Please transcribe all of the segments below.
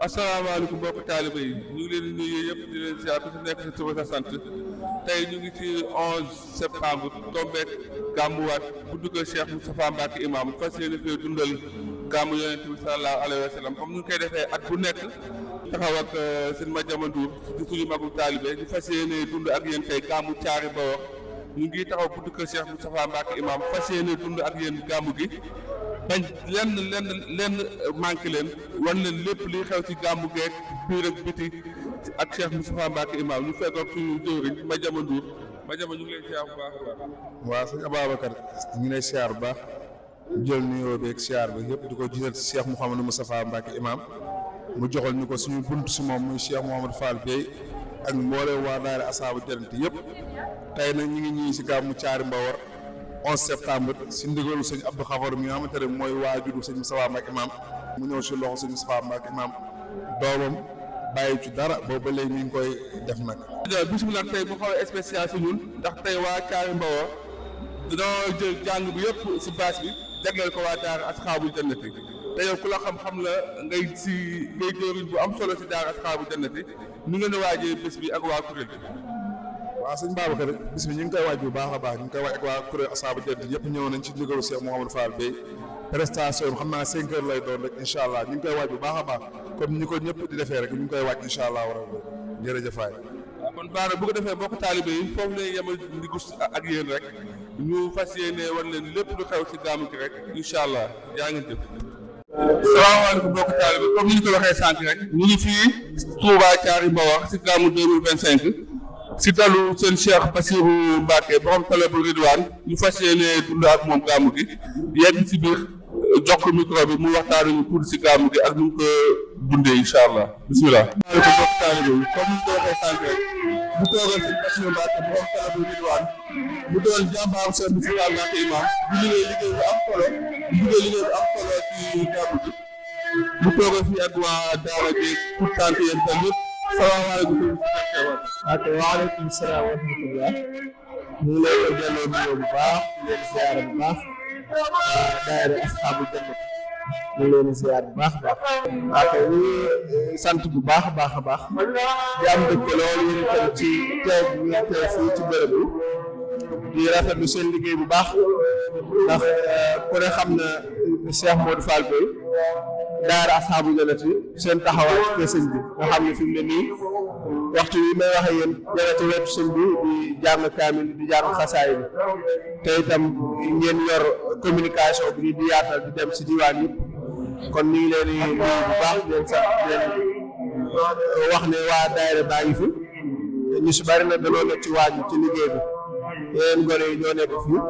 asalaamaaleykum mbokki taaliba yi ñu ngi leen di nuyu yëpp di leen ziar ku si nekk sa tur sa sant tey ñu ngi ci 11 septembre tombeek gàmmuwaat buddu ko Cheikh Moustapha Mbacké imam fas yéene fee dundal gàmmu yonent bi sallallahu alayhi wa sallam comme ñu koy defee at bu nekk taxaw ak seen Madiama Ndour di suñu magum taalibe di fas yéene dund ak yéen tey gàmmu Thiaré Bawor ñu ngi taxaw buddu ko Cheikh Moustapha Mbacké imam fas yéene dund ak yéen gàmmu gi bañ lenn manqué leen wan leen lépp liy xew ci gàmmu geek biir ak biti ak Cheikh Moustapha Mbacké imam ñu fekk ak suñu jëwriñ Madiama Ndour Madiama ñu ngi lay siyaar bu baax a baax. waaw sëñ Ababacar ñu ngi lay siyaar bu baax jël nuyoo beeg siyaar bi yëpp di ko jiital ci Cheikh Mouhamadou Moustapha Mbacké imam mu joxal ñu ko suñu bunt si moom muy Cheikh Mouhamadou Fall Bey ak mbooleem waa daara asaabu jannati yëpp tey nag ñu ngi ñii si gàmmu Thiaré Bawor 11 septembre si ndigalu sëñ Abdou Khafar mi nga xamante ne mooy waajuru sëñ Moustapha Mbacké imam mu ñëw si loxo sëñ Moustapha Mbacké imam doomam bàyyi ci dara boobu ba léegi mi ngi koy def nag. bisimilah tey bu xaw a spécial si ñun ndax tey waa Thiaré Bawor dañoo jël jàng bi yëpp si bâche bi jagleel ko waa daara asxaabul jannati te yow ku la xam-xam la ngay jëriñ bu am solo si daara asxaabul jannati ni ngeen a waajee bés bi ak waa kuréel bi. waaw sëñ Babacar bis bi ñu ngi koy waaj bu baax a baax ñu ngi koy waaj ak waa kuréel asaabu jannati yëpp ñëw nañ ci ndigalu Cheikh Mouhamadou Fall Bey prestation xam naa 5 heures lay doon rek incha allah ñu ngi koy waaj bu baax a baax comme ni ko ñëpp di defee rek ñu ngi koy waaj incha allah war a jërëjëf waay. waaw kon Baara bu ko defee bokk taalibe yi foofu lay yemal di gus ak yéen rek ñu fas yéene war leen lépp lu xew ci gàmmu gi rek incha allah jaa ngeen jëf. salaamaaleykum mbokk taalibe comme ni ñu ko waxee sànq rek ñu ngi fii Touba Thiaré Bawor si gàmmu 2025 si dalu seen Cheikh Bassirou Mbacké borom Talabul Ridwaan ñu fas yéene dund ak moom gàmmu gi yegg si biir jox ko micro bi mu waxtaanu ñu pour si gàmmu gi ak nu mu ko dundee incha allah bisimilah. maaleykum mbokk taalibe yi comme ni ñu ko waxee sànq rek bu toogal seen Bassirou Mbacké borom Talabul Ridwaan mu doon jàmbaar seen Moustapha Mbacké imam di liggéey bu am solo ci gàmmu gi mu toogal fii ak waa daara gi pour tant yéen tam yëpp salaamaaleykum. ok waaleykum salaam wa rahmatullah ñu ngi lay delloo nuyoo bu baax di leen ziyaara bu baax daayira asxaabu jannati ñu ngi leen di ziyaar bu baax a baax. ok ñu ngi sant bu baax a baax a baax di am dëkk loolu yéen itam ci teew bi ngeen teew fii ci bërëb bi di rafetlu seen liggéey bu baax ndax ku ne xam na Cheikh Modou Fall Bey daara asxaabu jannati seen taxawaay ci sëñ bi nga xam ne fi mu ne nii waxtu yi may waxe yéen ña ci wetu sëñ bi di jàng kaamil di jàng xasaay bi te itam ngeen yor communication bi di yaatal di dem si diwaan yëpp kon ñu ngi leen di nuyu bu baax di leen sax di leen wax ne waa daayira baa ngi fi ñu si bari na danoo nekk ci waaju ci liggéey bi yeneen gone yi ñoo nekk fii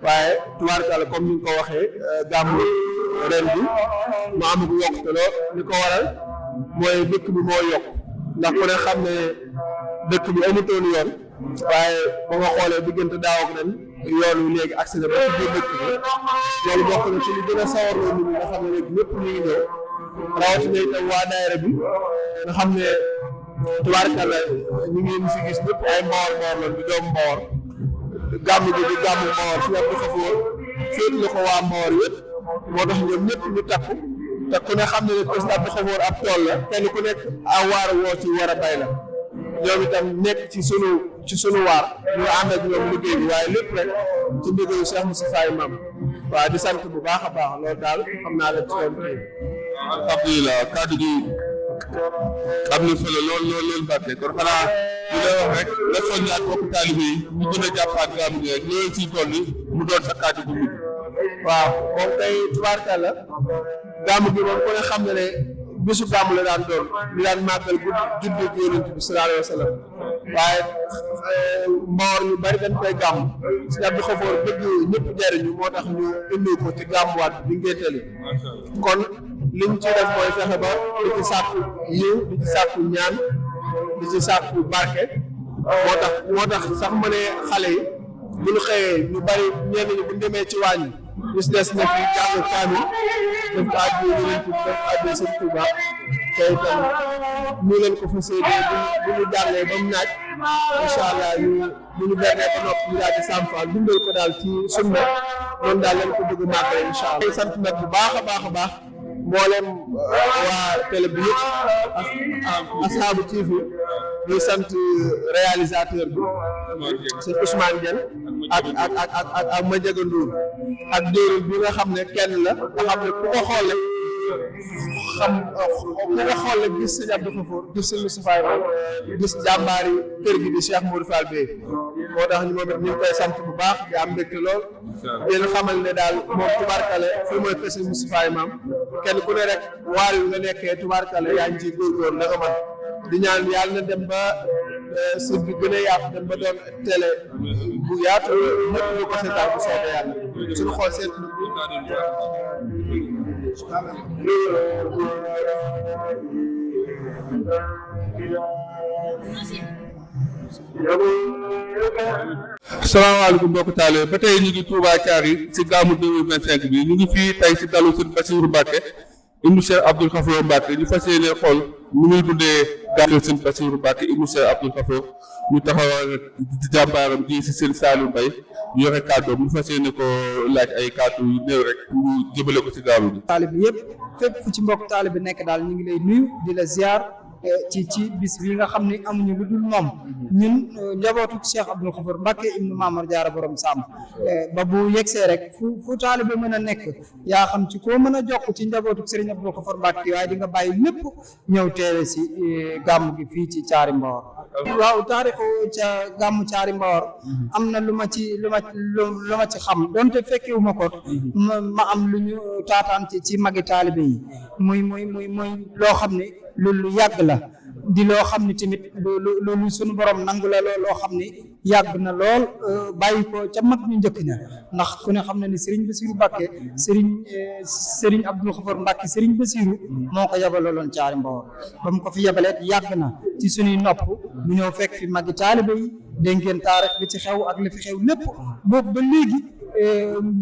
waaye tubaarkàlla comme ni nga ko waxee gàmmu ren bi mu amug yokkute lool li ko waral mooy dëkk bi moo yokk ndax ku ne xam ne dëkk bi amutoon yoon waaye ba nga xoolee diggante daaw ak ren yoon wi léegi accès na ba ci biir dëkk bi loolu bokk na ci li gën a sawarloo nit ñi nga xam ne léegi ñëpp ñu ngi ñëw rawatina itam waa daayira bi nga xam ne tubaarkàlla ñu ngi fi gis ñëpp ay mboor loon di doom mboor gàmmu gi di gàmmu mboor fi Abdou Khafour féet la ko waa mboor yëpp moo tax ñoom ñëpp ñu takku te ku ne xam ne président Abdou Khafour ab tool la kenn ku nekk a waar woo ci war a bay la ñoom itam nekk ci sunu waar ñu ànd ak ñoom liggéey bi waaye lépp rek ci ndigalu Cheikh Moustapha imam waaw di sant bu baax a baax loolu daal xam naa la ci doon tey. alhamdulilah kàddu gi am na solo lool Mbacké kon xanaa ñu lay wax rek la soññaat mbokku taalibe yi ñu gën a jàppaat gàmmu gi rek loolu ciy toll mu doon sa kàddu gu mujj. waaw moom kay tubaarkàlla gàmmu gi moom ku ne xam ne bisu gàmmu la daan doon ñu daan màggal juddu Yonent bi sallallahu alayhi wa sallam waaye mboor ñu bari dañ koy gàmm si Abdou Khafour bëgg ñëpp jariñu moo tax ñu indi ko ci gàmmuwaat bi ngéntali kon liñ ci def mooy fexe ba di ci sàkku yiw di ci sàkku ñaan di ci sàkku barke moo tax sax ma ne xale yi bu ñu xëyee ñu bari ñenn ñi bu ñu demee ci wàññi bis des na fi jàng kaamil def ko addi Yonent bi def addi Sëñ Tuuba te itam ñu leen ko fas yéene bu ñu jàngee ba mu naaj incha allah bu ñu bernee ba noppi ñu daal di sàmfaal dundal ko daal ci sunna noonu daal leen ko bëgg màggale incha allah sant nag bu baax a baax mboolem waa télé bi yëpp ak Ashabu TV ñuy sant réalisateur bi sëñ Ousmane Dieng ak Madiaga Ndour ak déwén bi nga xam ne kenn la nga xam ne ku ko xool rek gis sëñ Abdou Khafour gis sëñ Moustapha Imam gis jàmbaari kër gi di Cheikh Modou Fall Bey moo tax moom it ñu ngi koy sant bu baax di am mbégte lool di leen xamal ne daal moom tubaarkale fii mooy kër sëñ Moustapha Imam kenn ku ne rek waar yu nga nekkee tubaarkale yaa ngi ciy góorgóorlu da nga mën di ñaan yàlla na dem ba site bi gën a yaatu dem ba doon télé bu yaatu ñëpp ñu ko seetaan bu soobee yàlla suñu xool seet asalaamaaleykum mbokk taalibe ba tey ñu ngi Touba Thiary ci gàmmu 2025 bi ñu ngi fii tey ci dalu sëñ Bassirou Mbacké ibnu Cheikh Abdoul Khafour Mbacké ñu fas yéene xool nu muy dundee gàmmu sëñ Bassirou Mbacké ibnu Cheikh Abdoul Khafour ñu taxawal jàmbaaram ji si sëñ Saliou Mbaye ñu yore kàddoom ñu fas yéene ko laaj ay kàddu yu néew rek ñu jëbale ko ci gàmmu bi. taalibe yëpp fépp fu ci mbokk taalibe nekk daal ñu ngi lay nuyu di la ziar ci bis bi nga xam ne amuñu lu dul moom ñun njabootu Cheikh Abdoul Khafour Mbacké ibnu Mamar Diarra borom Sam ba bu yegsee rek fu taalibe mën a nekk yaa xam ci koo mën a jokk ci njabootu Serigne Abdoul Khafour Mbacké waaye di nga bàyyi lépp ñëw teewe si gàmm gi fii ci Thiary Mbawar. waaw taarixu ca gàmmu Thiary Mbawar am na lu ma ci xam donte fekkewu ma ko ma am lu ñu taataan ci magi taalibe yi muy loo xam ne lu yàgg la di loo xam ne tamit loolu suñu borom nangu la loo xam ne yàgg na lool bàyyi ko ca mag ñu njëkk ña ndax ku ne xam na ni Serigne Bassirou Mbacké Serigne Abdoul Khafour Mbacké Serigne Bassirou moo ko yabaloon Thiary Mbawar ba mu ko fi yabalee yàgg na ci suñuy nopp mu ñëw fekk fi magi taalibe yi dégg ngeen taarix bi ci xew ak li fi xew lépp boobu ba léegi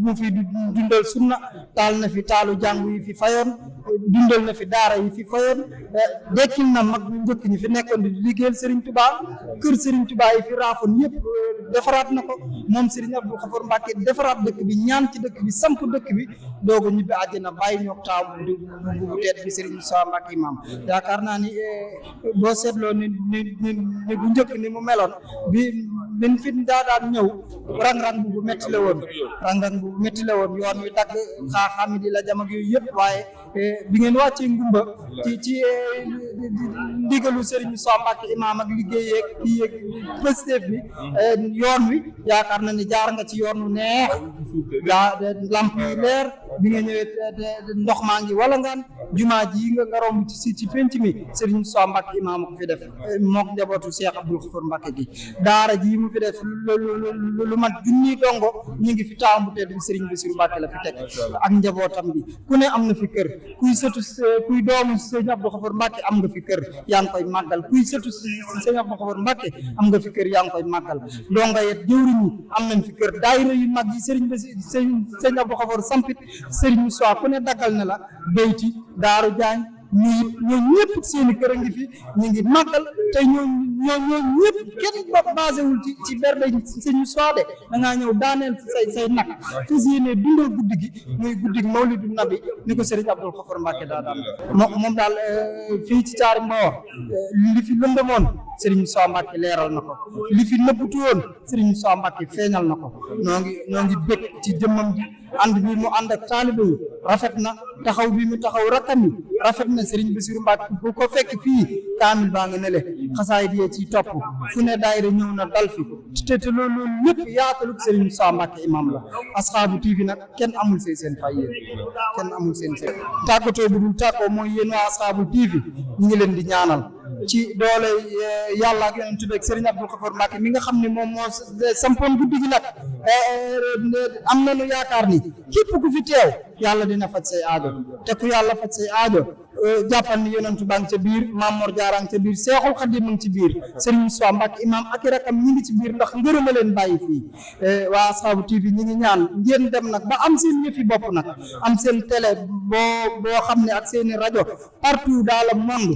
mu fi dundal sunna taal na fi taalu jàng yi fi fayoon dundal na fi daara yi fi fayoon dekkil na mag ñu njëkk ñi fi nekkoon di liggéeyal Serigne Touba kër Serigne Touba yi fi raafoon yëpp defaraat na ko moom Serigne Abdoul Khafour Mbacké defaraat dëkk bi ñaan ci dëkk bi samp dëkk bi dooga ñibbi àjjana bàyyi ñoog taaw bu teet bi Serigne Moussa Mbacké Imam yaakaar naa ni boo seetloo ni bu njëkk ni mu meloon bin fi daan ñëw rang-rang bu metti la woon yoon wi dagg xaaxaami di la jam ak yooyu yëpp waaye bi ngeen wàccee ngumba ci ndigalu Serigne Moussa Mbacké Imam ak liggéey yeeg Pastef bi yoon wi yaakaar na ni jaar nga ci yoon wu neex lamp yi leer bi nga ñëwee ndox maa ngi wala ngaan jumaa ji nga romb ci penc mi Serigne Moussa Mbacké Imam ko fi def mook njabootu Cheikh Abdoul Khafour Mbacké gi daara ji mu fi def lu mat junni dongo ñu ngi fi taamu tedd bi Serigne Bassirou Mbacké la fi teg ak njabootam bi ku ne am na fi kër kuy doomu Serigne Abdoul Khafour Mbacké am nga fi kër yaa ngi koy màggal kuy sëtu Serigne Abdoul Khafour Mbacké am nga fi kër yaa ngi koy màggal donga yet jëwriñ ñi am nañ fi kër daayira yu mag yi Serigne Abdoul Khafour sampit Serigne Moussa ku ne daggal na la béyti Daaru Jaañ ñoo ñëpp seeni kër a ngi fi ñu ngi màggal te ñoo ñëpp kenn basé wul ci berde sëñ Moussa de da ngaa ñëw daaneel say nag fas yéene dundal guddi gi muy guddi gi mawlidu nabi ni ko Serigne Abdoul Khafour Mbacké daan moom daal fii ci Thiary Mbawar li fi lëndëmoon Serigne Moussa Mbacké leeral na ko li fi nëbbutu woon Serigne Moussa Mbacké feeñal na ko ñoo ngi bëgg ci jëmmam ji ànd bi mu ànd ak taalibe yi rafet na taxaw bi mu taxaw rakkam yi rafet na Serigne Bassirou Mbacké bu ko fekk fii kaamil baa nga nele xasaay di ciy topp fu ne daayira ñëw na dal fi te loolu lépp yaataluk Serigne Moussa Mbacké Imam la Ashabu TV nag kenn amul seen fay yéen kenn amul seen tàggatoo bi dul tàggoo mooy yéen waa Ashabu TV ñu ngi leen di ñaanal ci doole yàlla ak yonent bi ak Serigne Abdoul Khafour Mbacké mi nga xam ne moom moo sampoon guddi gi nag am nañu yaakaar ni képp ku fi teew yàlla dina faj say aajo te ku yàlla faj say aajo jàppal ni yonentu baa ngi ca biir Maam Mor Jaara ngi ca biir Seexul Xadiim ngi ci biir Serigne Moussa Mbacke imam ak i rakam ñi ngi ci biir ndax ngërëma leen bàyyi fii waa Ashabu TV ñi ngi ñaan ngeen dem nag ba am seen yëfi bopp nag am seen télé boo xam ne ak seeni rajo partout dans le monde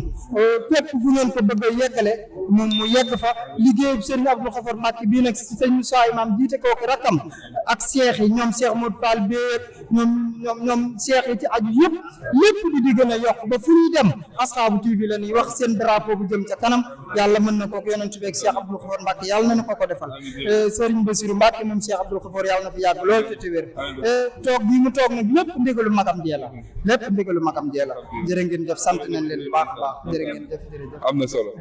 fépp fu ngeen ko bëgg a yeggale moom mu yegg fa liggéey Serigne Abdou Khafor Mbacke bii nag Serigne Moussa imam jiite kooku rakam ak seex yi ñoom Cheikh Modou Fall beeg ñoom seex yi ci aju yëpp lépp di gën a yokk ba fu ñuy dem Ashabu TV la ñuy wax seen drapeau bu jëm ca kanam yàlla mën na ko yonent bi ak Cheikh Abdou Khafor Mbacke yàlla na ko defal Serigne Bassirou Mbacke moom Cheikh Abdou Khafor yàlla na fi yàgg lool te wér toog bii mu toog nag lépp ndigalu magam jee la lépp ndigalu magam jee la jërë ngeen def sant nañ leen bu baax a baax jërë ngeen def jërëjëf am na solo.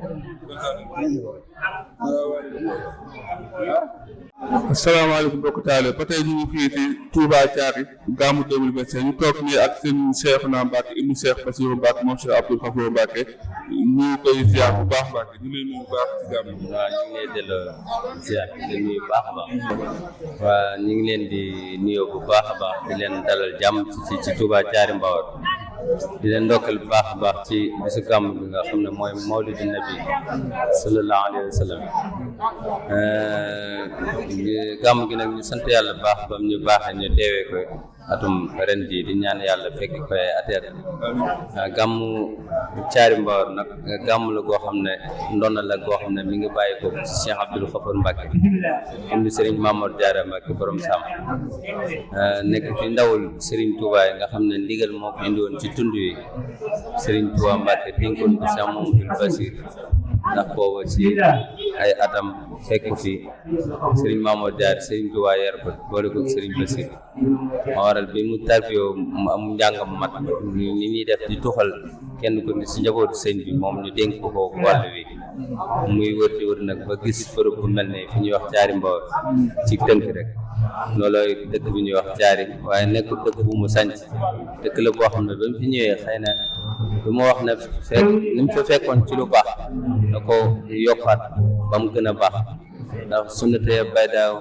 asalaamaaleykum mbokk taale ba tey ñu ngi fii ci Touba Thiary gàmmu 2025 ñu toog nii ak seen Cheikhouna Mbacke ibnu Cheikh Bassirou Mbacke moom Cheikh Abdou Khafor Mbacke ñu koy ziar bu baax Mbacke ñu leen nuyu bu baax ci gàmmu. waaw ñu ngi leen di ziar di leen nuyu bu baax a baax waaw ñu ngi leen di nuyoo bu baax a baax di leen dalal jàmm ci Touba Thiary Mbawar di leen ndokkal bu baax a baax ci bisu gàmm bi nga xam ne mooy mawlidu nabi sallallahu alayhi wa sallam gàmm gi nag ñu sant yàlla bu baax bam ñu baaxee ñu teewee ko atum ren ji di ñaan yàlla fekk koy ateet gàmmu Thiary Mbawar nag gàmm la goo xam ne ndonna la goo xam ne mi ngi bàyyi ko ci Cheikh Abdou Khafor Mbacke indi Serigne Maam Mor Jaara Mbacke borom Sam nekk ci ndawul Serigne Touba yi nga xam ne ndigal moo ko indi woon ci tund yi Serigne Touba Mbacke dénkoon ko Cheikh Mamadou Bassir ndax booba ci ay atam fekk fi Serigne Maam Mor Jaara Serigne Touba yar ko boole ko Serigne Bassir moo waral bi mu tarbiyoo mu am njàngam mat ni ñuy def di tuxal kenn ko ci njabootu sëñ bi moom ñu dénk ko wàll wi muy wër di wër nag ba gis bërëb bu mel ne fi ñuy wax Thiary Mbawar ci tënk rek loolooy dëkk bi ñuy wax Thiary waaye nekkul dëkk bu mu sanc dëkk la boo xam ne ba mu fi ñëwee xëy na du ma wax ne fekk ni mu fa fekkoon ci lu baax da ko yokkaat ba mu gën a baax ndax sunnatee bay daaw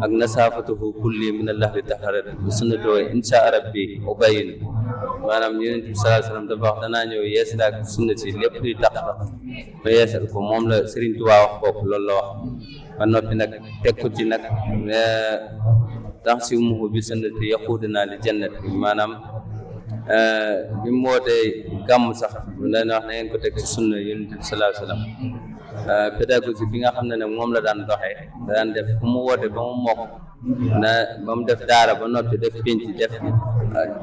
ak nasaafatuhu kulli min allahi taxarat sunnatoo insha rabbi ubayyin maanaam yonent bi sallallahu alayhi wasallam dafa wax danaa ñëw yeesal ak sunna si lépp luy tax ba yeesal ko moom la Serigne Touba wax bopp loolu la wax ba noppi nag teg ko ci nag tax si muhu bi sunnati yaquduna li jannat maanaam bi mu wootee gàmm sax dana wax na ngeen ko teg ci sunna yonent bi sallallahu alayhi wasallam pédagogie bi nga xam ne nag moom la daan doxee da daan def fu mu woote ba mu mokk ba mu def daara ba noppi def pénc def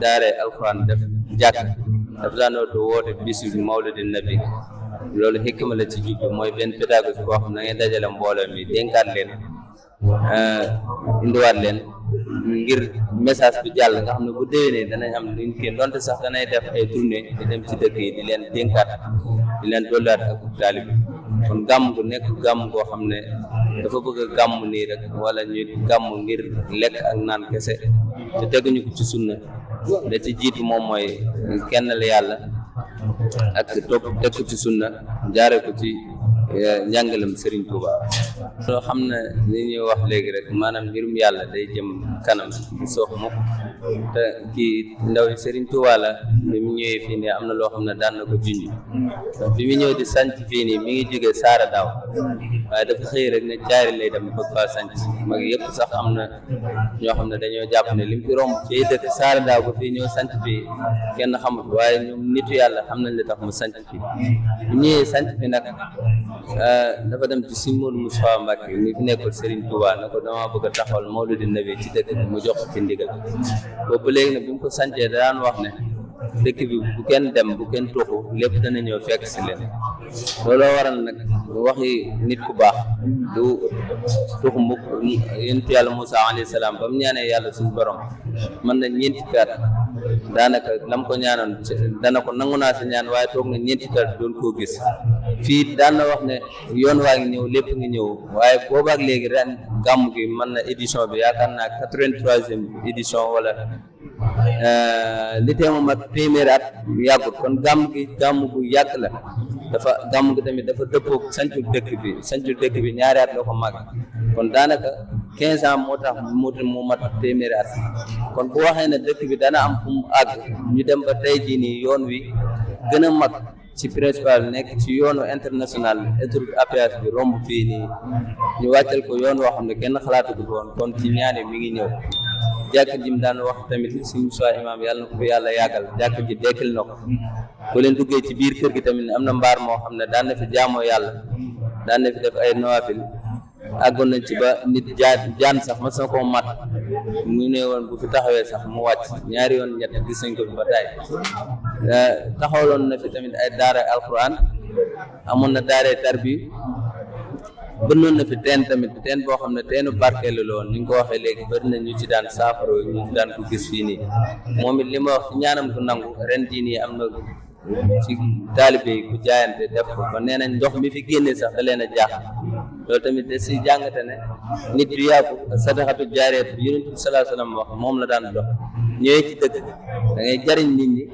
daare alxuraan def jàkk dafa daan woote bisu mawlidi nabi loolu xikma la ci jublu mooy benn pédagogie boo xam ne ngeen dajale mbooloo mi dénkaat leen indiwaat leen ngir message bi jàll nga xam ne bu déwénee danañ am luñ kii donte sax danay def ay tournée di dem ci dëkk yi di leen dénkaat di leen dolliwaat ak taalib kon gàmm gu nekk gàmm goo xam ne dafa bëgg a gàmm nii rek wala ñu gàmm ngir lekk ak naan kese te teguñu ko ci sunna da ci jiitu moom mooy kenn la yàlla ak topp teg ko ci sunna jaare ko ci njàngalem Serigne Touba loo xam ne li ñuy wax léegi rek maanaam mbirum yàlla day jëm kanam soox mukk te kii ndaw yi Serigne Touba la bi mu ñëwee fii nii am na loo xam ne daan na ko junj bi mu ñëw di sanc fii nii mi ngi jógee Saara Daaw waaye dafa xëy rek ne Thiary lay dem bëgg faa sanc mag yëpp sax am na ñoo xam ne dañoo jàpp ne lim fi romb fii dëkk Saara Daaw ba fii ñëw sanc fii kenn xamut waaye ñoom nitu yàlla xam nañ li tax mu sanc fii bu ñëwee sanc fi nag dafa dem ci Serigne Modou Moustapha Mbacke mi fi nekkul Serigne Touba na ko dama bëgg a taxawal mawlidi nabi ci dëkk bi mu jox ko ci ndigal boobu léegi nag bi mu ko sancee daan wax ne dëkk bi bu kenn dem bu kenn tuxu lépp dana ñëw fekk si leen looloo waral nag waxi nit ku baax du tuxu mukk yonent yàlla Moussa alayhi salaam ba mu ñaanee yàlla suñu borom mën na ñeenti kaat daanaka lam ko ñaanoon dana ko nangu naa sa ñaan waaye toog na ñeenti kaat doon koo gis fii daan na wax ne yoon waa ngi ñëw lépp ngi ñëw waaye boobaak léegi ren gàmm gi mën na édition bi yaakaar naa 83e édition wala li teema mat téeméeri at yàggut kon gàmm gi gàmm gu yàgg la dafa gàmm gi tamit dafa dëppoog sancul dëkk bi ñaari at la ko màgg kon daanaka 15 ans moo tax mu mat téeméeri at kon bu waxee ne dëkk bi dana am fu mu àgg ñu dem ba tey jii nii yoon wi gën a mag ci principal nekk ci yoonu international autoroute à péage bi romb fii nii ñu wàccal ko yoon woo xam ne kenn xalaatu ko woon kon ci ñaane mi ngi ñëw jàkk ji mu daan wax tamit suñu soi imam yàlla na ko fi yàlla yàggal jàkk ji dekkil na ko bu leen duggee ci biir kër gi tamit am na mbaar moo xam ne daan na fi jaamoo yàlla daan na fi def ay nawafil àggoon nañ ci ba nit jaan sax ma sama ko mat mu ne woon bu fi taxawee sax mu wàcc ñaari yoon ñett gis nañ ko fi ba taay taxawaloon na fi tamit ay daara alquran amoon na daara tarbi bënnoon na fi teen tamit teen boo xam ne teenu barkeelu la woon ni nga ko waxee léegi bëri na ñu ci daan saafara ñu ci daan ko gis fii nii moom it li ma wax ci ñaanam ko nangu ren jii nii am na ci taalibe yi ku jaayante def ko ba nee nañ ndox mi fi génnee sax da leen a jaaxal loolu tamit da si jàngate ne nit du yàqu sadaxatu jaareet bi yonent bi sallallahu alayhi wasallam wax moom la daan dox ñëwee ci dëkk da ngay jariñ nit ñi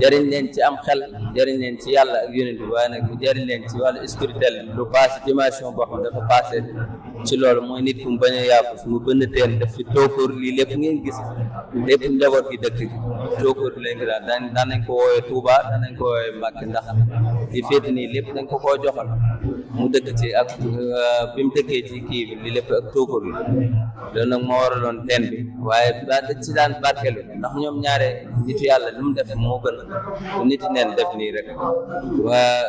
jariñ leen ci am xel jariñ leen ci yàlla ak yonent bi waaye nag mu jariñ leen ci wàllu spirituel lu passé dimension boo xam dafa passé ci loolu mooy nit ku mu bañ a yàqu su mu bënn teen def fi tookóor lii lépp ngeen gis lépp njaboot gi dëkk gi tookóor bi lañ ko daan nañ ko woowee Touba daan nañ ko woowee Mbàkke ndax di féeti nii lépp dañ ko koo joxal mu dëkk ci ak bi mu dëkkee ci kii bi li lépp ak tookóor bi loolu nag moo waraloon teen bi waaye dañ ci daan barkelu ndax ñoom ñaare nitu yàlla lu mu def moo gën a nit neen def nii rek waa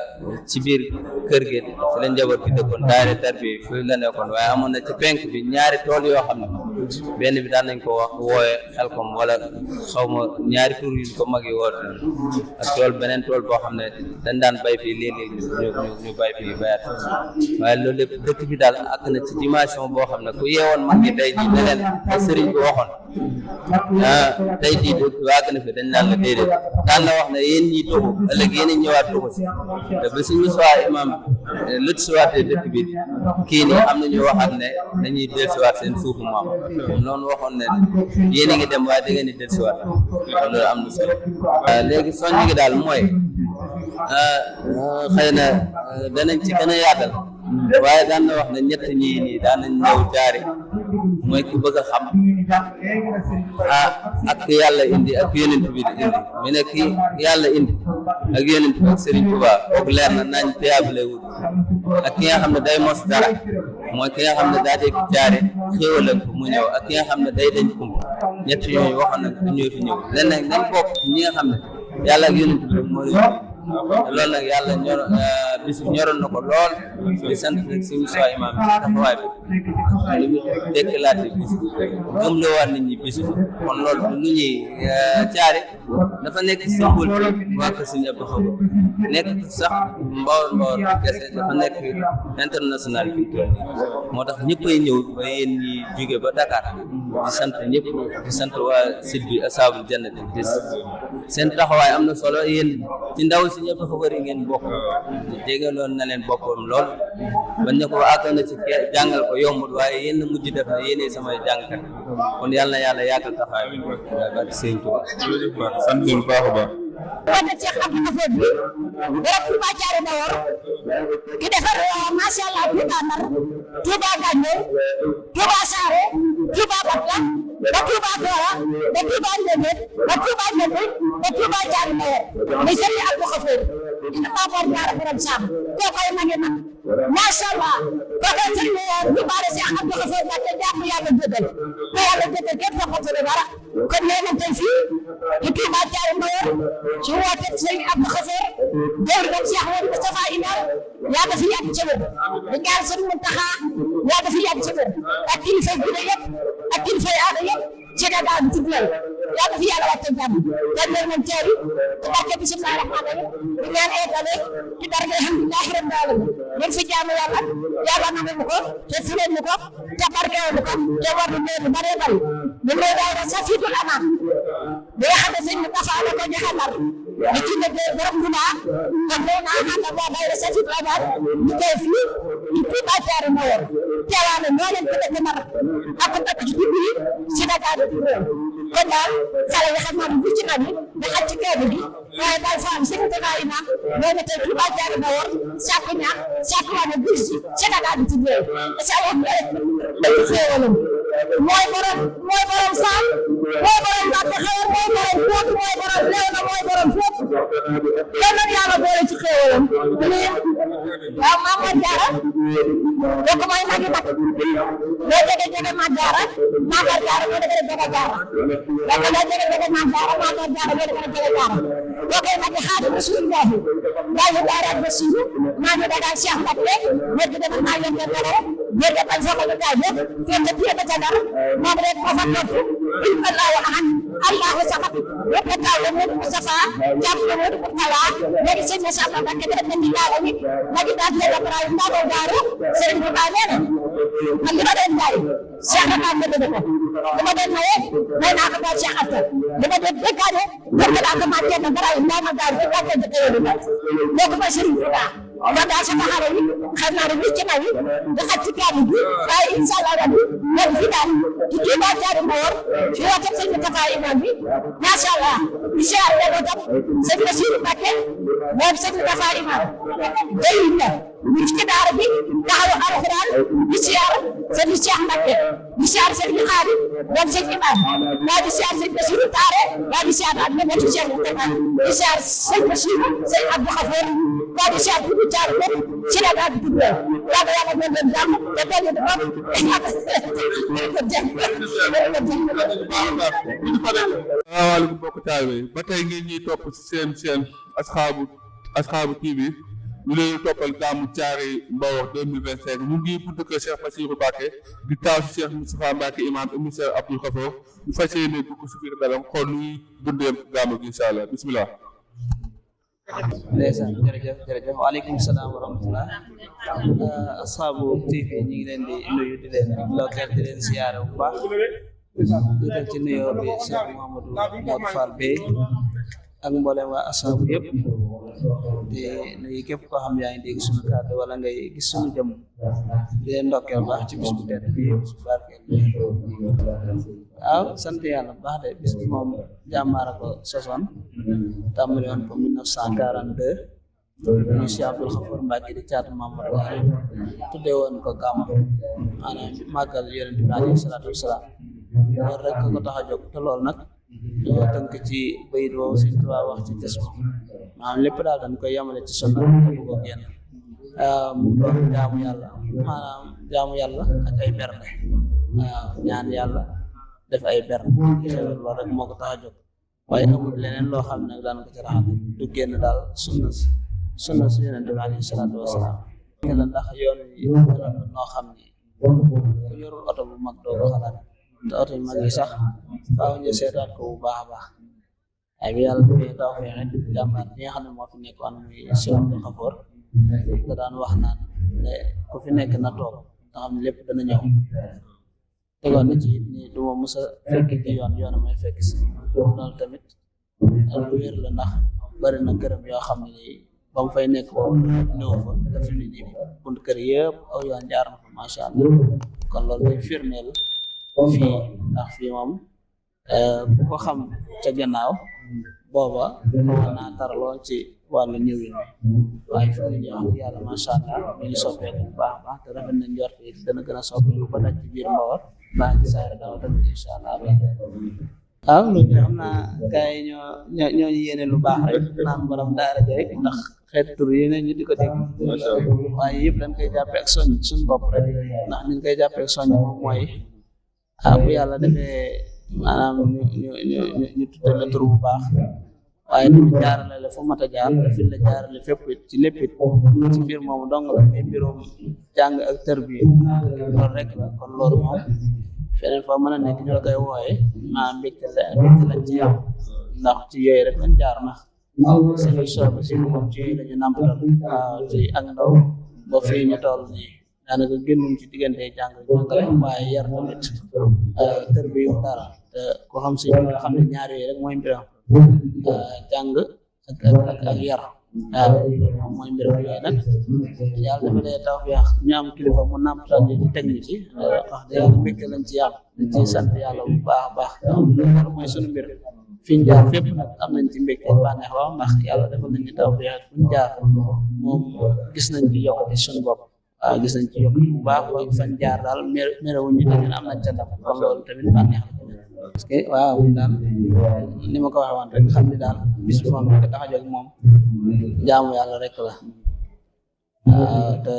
ci biir kër gi fi la njaboot gi dëkkoon daare tarbi fi la nekkoon waaye amoon na ci penk bi ñaari tool yoo xam ne benn bi daan nañ ko wax wooye Xelkom wala xaw ma ñaari tur yu ko mag yi woote ak tool beneen tool boo xam ne dañ daan bay fii léeg-léeg ñu bay fii bayaat waaye loolu lépp dëkk bi daal àgg na ci dimension boo xam ne ku yeewoon mag ñi tey jii ne leen sëriñ bi waxoon tey jii waag na fi dañ naan la déedéet daan na wax ne yéen ñii tuxu ëllëg yéen ñëwaat tuxu si te ba suñu soi imam lut siwaatee dëkk bi kii nii am na ñu waxaat ne dañuy dellusiwaat seen suufu maam noonu waxoon ne yéen a ngi dem waaye da ngeen di dellusiwaat loolu am na solo léegi soññ gi daal mooy xëy na danañ ci gën a yaatal waaye daan na wax ne ñett ñii nii daan nañ ñëw jaari mooy ki bëgg a xam ak yàlla indi ak yonent bi di indi mu ne ki yàlla indi ak yonent bi ak Serigne Touba kooku leer na nañ teyaabale wut ak ki nga xam ne day mos dara mooy ki nga xam ne daa dégg jaare xéewale ko mu ñëw ak ki nga xam ne day dañ kumb ñett yooyu waxoon nag ñoo fi ñëw len nag nañ bokk ci ñi nga xam ne yàlla ak yonent bi moo leen loolu nag yàlla bis bi ñoroon na ko lool di sant nag suñu soi imam bi taxawaay bi lu ñu déclaré bis bi gëm la waat nit ñi bis bi kon loolu lu ñuy caare dafa nekk symbole ci waa kër Sëriñ Abdou Khadre nekk sax mbawar bi kese dafa nekk international fi moo tax ñëppay ñëw ba yéen ñi jóge ba Dakar di sant ñëpp di sant waa site bi Ashabul Jannati seen taxawaay am na solo yéen ci ndaw si ñëpp dafa bëri ngeen bokk jégaloon na leen boppam lool bañ ne ko àgg na ci jàngal ko yombul waaye yéen mujj def na yéene samay jàngkat kon yàlla na yàlla yàggal taxawaay bi ba sëñ Tuubaa sant bu baax a baax wante Cheikh Abdou Khadre bi borom Touba Thiaré Mbawar ki defar macha allah Touba Ndar Touba Gandiol Touba Saare Touba Batla ba Touba Kora ba Touba Ndémet ba Touba Ndémet ba Touba Thiaré Mbawar muy Serigne Abdou Khadre ina Maamor Jaara borom Saam koo koy magi mag macha allah koo koy Serigne ñu baale Cheikh Abdou Khadre ba te jàpp yàlla dëggal ko yàlla dëggal képp ko xotale dara kon nee nañ tey fii ci Touba Thiaré Mbawar ci woote Serigne Abdou Khadre dégg nga Cheikh Mouhamadou Moustapha Imam yaa dafa yàgg ci wér di ñaan Serigne Mountakha yaa dafa yàgg ci wér ak kilifa diine yëpp ak kilifa aada yëpp ci Dakar bi tudd yaa dafa yàlla wàcce jàmm kon nag nañ teeru ci barke bismillahi rahmaani rahim di ñaan eegale ci darge alhamdulillahi rabbil alamin leen fi jaamu yàlla yàlla nangu ko te fileen ko te barkeelu ko te war du leen bare bari ñu lay daara safitul aman bi nga xam ne sëñ bi dafa la ko joxe nar di ci nekk borom Touba kon nee naa ànd ak waa daara safitul aman ñu koy fii ci Touba Thiaré Mbawar teewaane ñoo leen ko dëkk nar ak dëkk ci dugg yi ci Dakar di kon daal xale yi xam naa bu ci nag da xaj ci kër gi waaye daal fa am sëñ Touba Imam ñoo ne tey Touba Thiaré Mbawar sàkku ñaan sàkku waa ne bu ci Dakar di tuddee sa wax rek dañu xéewalam mooy borom saam mooy borom Mbàkke Xewar mooy borom Pout mooy borom Léona mooy borom fépp yal na yàlla boole ci xéewalam waaw Maam Jaara kooku mooy magi mag loo jege Maam Jaara Maam Jaara moo dëgg jege Jaara donc loo jege Maam Jaara Maam Jaara moo dëgg jege Jaara kooku magi Xaadimu Rasuulillaahi yaayu Daara Basiru maa ngi dagaan Cheikh Mbacké wér gi demal maa yem leen dara wér gi bañ soxla gaay yëpp fekk pied ba ca dara moom rek moo fa topp Allahu ahad Allahu samad wépp taw la Modou Moustapha jàpp la Modou Moustapha léegi sëñ Moussa Mbacké def na ci daara wi magi daal leen Ibrahima Ndao Daara sëriñ bi baa nee na man li ma doon jaay Cheikh Rafal ma dëgg ko li ma doon maye may naa ko daal Cheikh Anta li ma doon dëkkaane wér gi daal ko maa kenn dara yi ndaa ma daal bi wàcce dëkk yooyu ba kooku mooy sëriñ Touba kon daal sama xale yi xam naa ne lii ci naw yi nga xaj ci kàddu gi waaye incha allah rabbi ñoom fi daal ci Touba Thiaré Mbawar fi wàcce sëñ Moustapha imam bi macha allah incha allah ko tam sëñ Bassirou Mbacké moom sëñ Moustapha imam day la ñu ci daara bi taxawu alxuraan di siyaar sëñ Cheikh Mbacké di siyaar sëñ Xaadi moom sëñ imam waa di siyaar sëñ Bassirou Taare waa di siyaar ak ñoom Cheikh Moustapha di siyaar sëñ Bassirou sëñ Abdou Khafour waa di siyaar bu jaar lépp ci la daal di tudd yàlla yàlla mën leen jàmm te teel ñu defar salaamaaleykum mbokk taalibe yi ba tey ngeen ñuy topp ci seen Asxaabu TV ñu leen toppal gàmmu Thiaré Mbawar 2025 ñu ngi buntu kër Cheikh Bassirou Mbacké di taaw si Cheikh Moustapha Mbacké imam émissaire Abdou Khafour ñu fas yéene dugg si biir dalam xool nuy dundee gàmmu gi incha allah bisimilah. ndeysaan jërëjëf waaleykum salaam wa rahmatullah Asxaabu TV ñu ngi leen di nuyu di leen lokkeel di leen siyaare bu baax jiital ci nuyoo bi Cheikh Mouhamadou Fall Bey ak mboolem waa Asxaabu yëpp di nuyu képp koo xam yaa ngi dégg suñu kàddu wala ngay gis suñu jëm di leen ndokkeel baax ci bis bu tedd bi bis bu barkeel bi waaw sant yàlla bu baax de bis bi moom jàmbaara ko sosoon tàmbali woon ko 1942 muy Cheikh Abdou Khafour Mbacké di caatu Mamadou Xarim tuddee woon ko gàmm maanaam màggal yonent bi alayhi salaatu wasalaam loolu rek ko tax a jóg te loolu nag dañoo tënk ci bayit woowu Sëñ Tuubaa wax ci des ko maanaam lépp daal dañ koy yamale ci sunna te bu ko génn mu doon jaamu yàlla ak ay bernde waaw ñaan yàlla def ay bernde loolu rek moo ko tax a jóg waaye amul leneen loo xam ne nag daan ko ci raxal du génn daal sunna si yonent bi alayhi salaatu wasalaam la ndax yoon yi noo xam ni ku yorul oto bu mag doo ko xalaat te oto yu mag yi sax faaw ñu seetaat ko bu baax a baax ay bi yàlla dafay taw feexe jàmbaar bi nga xam ne moo fi nekkoon muy Cheikh Abdou Khafour da daan wax naan ne ku fi nekk na toog nga xam ne lépp dana ñëw tegoon na ci ni du ma mës a fekk ci yoon may fekk si loolu tamit lu wér la ndax bari na këram yoo xam ne nii ba mu fay nekk boobu néew fa daf ni nii bunt kër yëpp aw yoon jaar na fa macha allah kon loolu day firndeel fii ndax fii moom ku ko xam ca gannaaw booba xawoon naa taraloon ci wàllu ñëwin waaye fi ñu wax yàlla macha allah ñu ngi soppeeku bu baax a baax te rafet na njort yi dana gën a soppeeku ba daj ci biir Mbawar baax ci saare daaw tamit incha allah waaw loolu xam naa gars yi ñoo yéene lu baax rek naan borom daara ji rek ndax xeetu tur yi ñu di ko dégg waaye yëpp dañ koy jàppee ak soñ suñu bopp rek ndax ñu koy jàppee ak soñ moom mooy bu yàlla defee maanaam ñu tudde la tur bu baax waaye du jaarale la fu mat a jaar fi la jaarale fépp ci lépp ci mbir moomu dong la muy mbirum jàng ak tërbiya loolu rek la kon loolu moom feneen foo mën a nekk ñu la koy wooye maanaam mbégte lañ ci am ndax ci yooyu rek lañ jaar na seen sooba si moom ci yooyu lañu nàmpatal ci ak ndaw ba fii ñu toll nii daanaka génnuñ ci diggante jàngale waaye yar tamit tërbiya dara te ko xam si nga xam ne ñaar yooyu rek mooy mbiram jàng ak yar waaw moom mooy mbiram yooyu nag yàlla dafa dee tawfeex ñu am kilifa mu nàmpatal ñu ci teg ñu ci wax dëgg yàlla mbégte lañ ci am dañ ci sant yàlla bu baax a baax loolu mooy sunu mbir fi ñu jaar fépp nag am nañ ci mbégte bànneex waaw ndax yàlla defal nañ ci tawfeex fu ñu jaar moom gis nañ ci yokkute suñu bopp gis nañ ci yokk bu baax ba fan jaar daal merewuñ ñu tamit am nañ ca ndam kon loolu tamit bànneex la parce que waaw daal ni ma ko waxee woon rek xam ni daal bis bi moom ko tax a jóg moom jaamu yàlla rek la te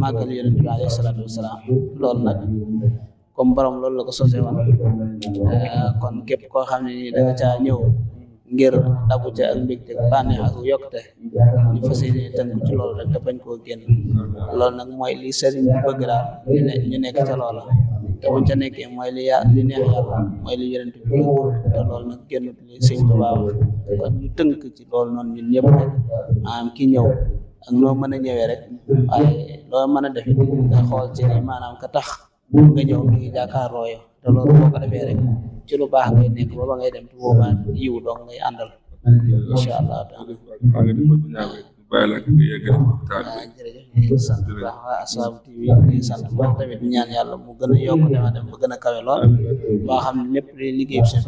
màggal yonent bi alayhi salaatu wasalaam loolu nag comme borom loolu la ko sosee woon kon képp koo xam ne ni da nga caa ñëw ngir dabu ca ak mbégte bànneex ak yokkute ñu fas yéene tënku ci loolu rek te bañ koo génn loolu nag mooy li sëriñ bi bëgg daal ñu nekk ca loola te buñ ca nekkee mooy li neex yàlla mooy li yonent bi bëgg te loolu nag génnut li sëñ Tuubaa wax kon ñu tënk ci loolu noonu ñun ñëpp rek maanaam ki ñëw ak noo mën a ñëwee rek waaye loo mën a defit nga xool ci ni maanaam ka tax nga ñëw mi ngi jàkkaarloo yow te loolu boo ko defee rek ci lu baax ngay nekk ba ngay dem te boobaa yiw dong ngay àndal incha allah taala jërëjëf ñu ngi sant bu baax waa Ashabu TV ñu ngi sant bu baax tamit ñaan yàlla mu gën a yokk dema dem ba gën a kawe lool boo xam ne lépp li liggéeyu seen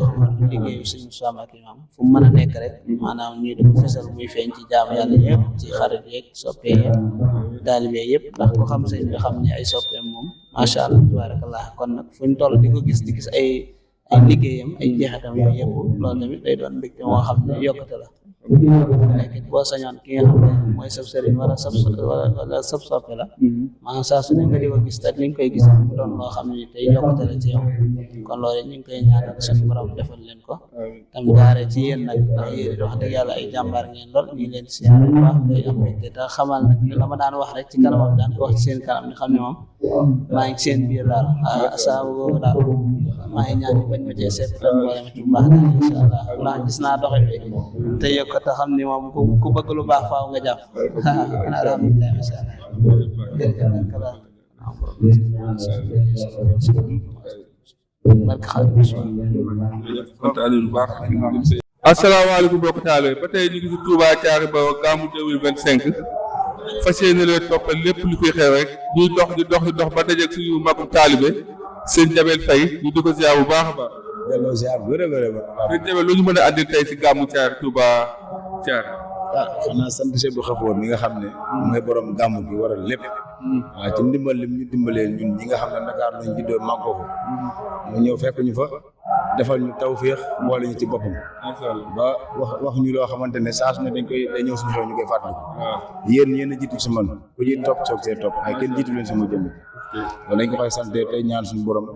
liggéeyu suñu soam ak imam fu mu mën a nekk rek maanaam ñuy di ko fesal muy feeñ ci jaamu yàlla yëpp ci xarit yeeg soppee yëpp taalibe yëpp ndax ko xam sëñ bi xam ne ay soppeem moom macha allah tabarakallah kon nag fuñ toll di ko gis di gis ay liggéeyam ay jeexitam yooyu yëpp loolu tamit day doon mbégte moo xam ne yokkute la léegi boo sañoon ki nga xam ne mooy sab sëriñ wala sab soppe la maanaam saa su ne nga di ko gis te li nga koy gis mu doon loo xam ne tey yokkute la ci yow kon loolu ñu ngi koy ñaanal suñu borom defal leen ko tam jaare ci yéen nag ndax yéen wax dëgg yàlla ay jàmbaar ngeen lool ñu ngi leen siyaare bu baax day am mbégte te xamal nag la ma daan wax rek ci kanamam daan ko wax ci seen kanam ni xam ne moom maa ngi seen biir daal saabu googu daal maa ngi ñaan ñu bañ ma cee seet tam boole ma ci bu baax daal incha allah ndax gis naa doxe bi te yokk te xam ni moom ku bëgg lu baax faaw nga jàpp alhamdulilah macha allah asalaamaaleykum mbokk taale ba tey ñu ngi si Touba Thiaré ba gàmmu 2025 fas yéene leen toppal lépp lu fi xew rek ñuy dox ba dajeeg suñu magum taalibe sëñ Jabel Faye ñu di ko ziar bu baax a baax. delloo ziar bu wér sëñ Jabel lu ñu mën a àndil tey si gàmmu Thiaré Touba Thiaré. xanaa sant Cheikh Abdou Khafour mi nga xam ne mooy borom gàmmu gi waral lépp waaw ci ndimbal lim ñu dimbalee ñun ñi nga xam ne Dakar lañ juddoo màggoo fa mu ñëw fekk ñu fa defal ñu tawféex boole ñu ci boppam ba wax ñu loo xamante ne saa su ne day ñëw suñu xew ñu koy fàttaliku yéen a jiitu si man ku ñuy topp soog see topp waaye kenn jiitu leen sama jëmm loolu dañ ko koy sant tey ñaan suñu borom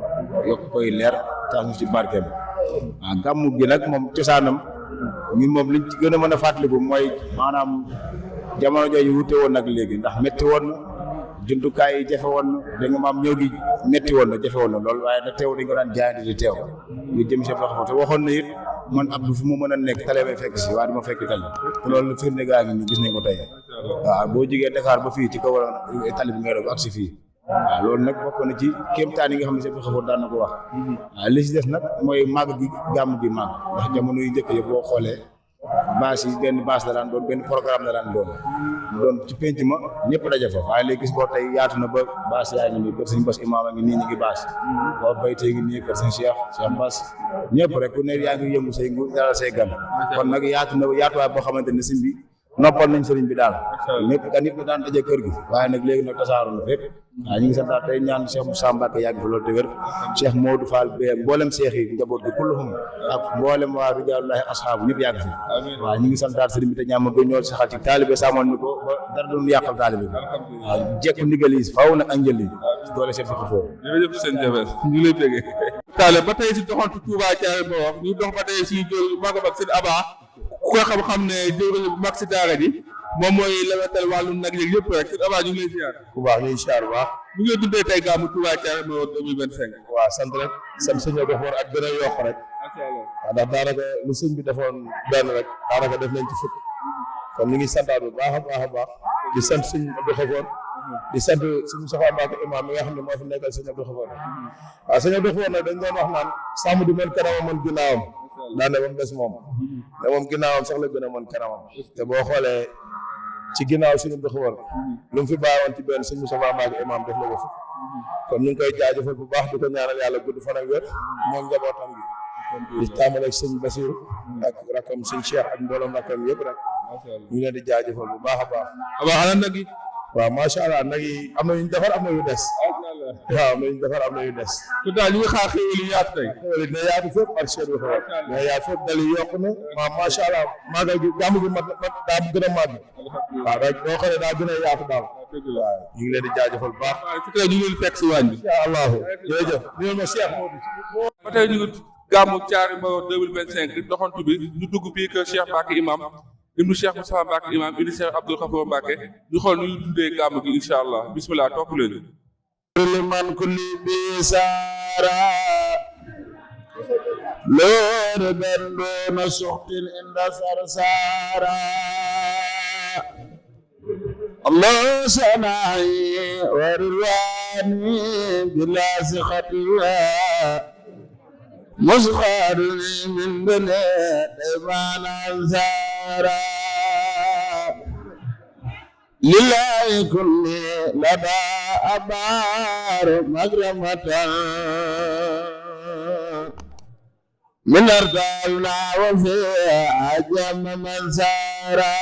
yokk koy leer tax ñu ci barkeem waaw gàmmu gi nag moom cosaanam ñun moom liñ ci gën a mën a fàttaliku mooy maanaam jamono jooju wute woon nag léegi ndax métti woon na jumtukaay yi jafe woon na da nga maam ñëw gi métti woon na jafe woon na loolu waaye nag teew dañ ko daan jaayante di teew ñu jëm si wax te waxoon na it man Abdou fu mu mën a nekk tale may fekk si waaye dama fekk tali te loolu firnde gaa ngi ni gis nañ ko tey waaw boo jógee Dakar ba fii ci kaw tali bi ngay doon ak si fii waaw loolu nag bokk na ci kéemtaan yi nga xam ne Cheikh Abdou Khafour daan na ko wax waaw li si des nag mooy màgg gi gàmm gi màgg ndax jamono yu njëkk yi boo xoolee bâche yi benn bâche la daan doon benn programme la daan doon mu doon ci penc ma ñëpp daje fa waaye léegi gis boo tey yaatu na ba bâche yaa ngi nii kër sëñ Bass Imaam a ngi nii ñu ngi bâche boo baytee ngi nii kër sëñ Cheikh Bass ñëpp rek ku ne yaa ngi yëngu say ngu dalal say gan kon nag yaatu na yaatuwaay boo xamante ne sëñ bi noppal nañ sëriñ bi daal ñëpp gan yëpp daan daje kër gi waaye nag léegi nag tasaaru na fépp waaw ñu ngi santaat tey ñaan Cheikh Moussa Mbacke yàgg fa loolu te wér Cheikh Modou Fall bi mboolem Cheikh yi njaboot gi kulluhum ak mboolem waa Rijaalullahi ashaabu ñëpp yàgg fi waaw ñu ngi santaat sëriñ bi te ñaan ma ba ñoo saxal ci taalibe sàmmoon ni ko ba dara doon yàqal taalibe bi waaw jekku ndigal yi faaw nag ak njël yi doole Cheikh Abdou Khafour jërëjëf sëñ Jabel ñu lay déggee taale ba tey si doxantu Touba Thiaré ba wax ñu dox ba tey si maga bak seen aba ku ko xam ne jëwriñ bu mag si daara ji moom mooy lewetal wàllu nag yeeg yëpp rek seen aba ñu ngi lay ziar ku baax ñuy ziar bu baax bu ngeen dundee tey gàmmu Touba Thiaré ba 2025 waaw sant rek sant sëñ Abdou Khafour ak gën a yokk rek waaw ndax daanaka lu sëñ bi defoon benn rek daanaka def nañ ci fukk kon ñu ngi santaat bu baax a baax di sant sëñ Abdou Khafour di sant suñu Moustapha Mbacke imam mi nga xam ne moo fi nekkal sëñ Abdou Khafour waaw sëñ Abdou Khafour nag dañ doon wax naan sàmm du mën kanamam mën ginnaawam daan ne ba mu des moom ne moom ginnaawam sax la gën a mën kanamam te boo xoolee ci ginnaaw sëñ Abdou Khafour lu mu fi bàyyiwoon ci benn sëñ Moustapha Mbacke imam def la ko fi kon ñu ngi koy jaajëfal bu baax di ko ñaanal yàlla gudd fan ak wér moom njabootam gi di tàmbale ak sëñ Basiru ak rakam sëñ Cheikh ak mbooloom rakam yëpp rek ñu ngi leen di jaajëfal bu baax a baax aba xanaa nag yi waaw macha allah nag yi am na yu ñu defar am na yu des. waaw am na yu ñu defar am na yu des. tout daal ñu ngi xaar xéwal yi yaatu tey. xéwal yi dina yaatu fépp ak Cheikh Ibrahima. dina yaatu fépp dal yi yokku na macha allah màggal gi gàmm gi mat daa gën a màgg. waaw rek boo xoolee daa gën a yaatu daal. waaw ñu ngi leen di jaajëfal bu baax. waaw su ñu ngi leen fekk si waañ bi. incha allahu jërëjëf. ñu ma Cheikh Modou. ba tey ñu ngi gàmmu Thiary Mbao 2025 di doxantu bi ñu dugg fii kër Cheikh Mbacke imam ibnu Cheikh Moustapha Mbacke imam ibnu Cheikh Abdoul Khafour Mbacke ñu xool nu ñu dundee gàmmu gi incha allah bisimilah topp leen. liman kulli bisara loore ben doona suxtin inda sarsara Allah sana'i wa rilwani bila sikhatiya musghadni min bani dayman ansara lillahi kulli lada abar magramatan min ardalna wa fi ajam mansara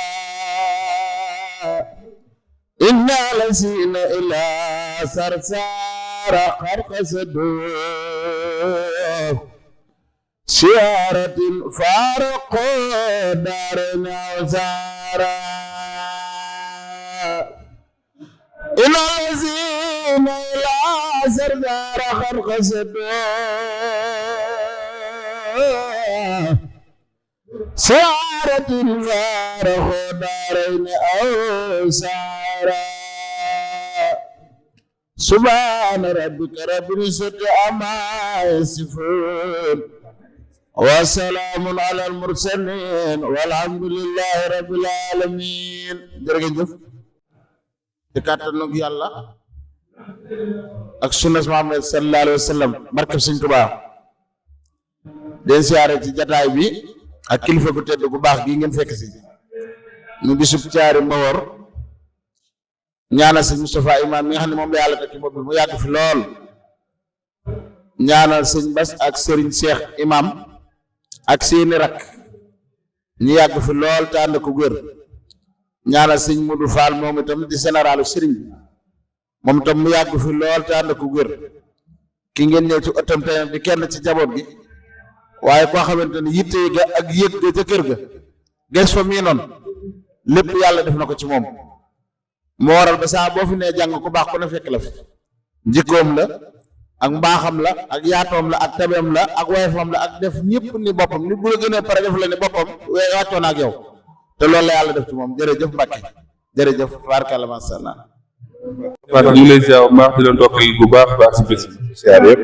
inna lasina ila sarsara kharqasadu siaratin farqu darina zara إلى الذين إلى سردار خلق سيارة الفارخ دارين أو سارة سبحان ربك رب العزة عما يصفون وسلام على المرسلين والحمد لله رب العالمين jërëjëf ci kàttanu yàlla ak sunnas Muhammad sallallahu alayhi wa sallam barkeb Sëñ Tuubaa den siyaare ci jataay bi ak kilifa gu tedd gu baax gi ngeen fekk si ñu bisub Thiary Mbao ñaanal Sëñ Moustapha Imam mi nga xam ne moom la yàlla teg ci bopp bi mu yàgg fi lool ñaanal Sëñ Bass ak Serigne Cheikh Imam ak seeni rak ñu yàgg fi lool te ànd ko wér ñaanal Sëñ Modou Fall moom itam di généralu sëriñ bi moom itam mu yàgg fi lool te ànd ko wér ki ngeen ñëw ci ëttam tey di kenn ci jaboot gi waaye koo xamante ne yitte ga ak yëg ga ca kër ga ges fa mii noonu lépp yàlla def na ko ci moom moo waral ba saa boo fi nee jàng ku baax ku ne fekk la fi njikkoom la ak mbaaxam la ak yaatoom la ak tabeem la ak woyofam la ak def ñëpp ni boppam ni bu la gënee pare def la ni boppam wàccoon ak yow te loolu la yàlla def ci moom jërëjëf Mbacke jërëjëf barkalla masha Allah. ñu ngi lay ziar bu baax di leen dokkal bu baax baax si bés bi. siyaar yëpp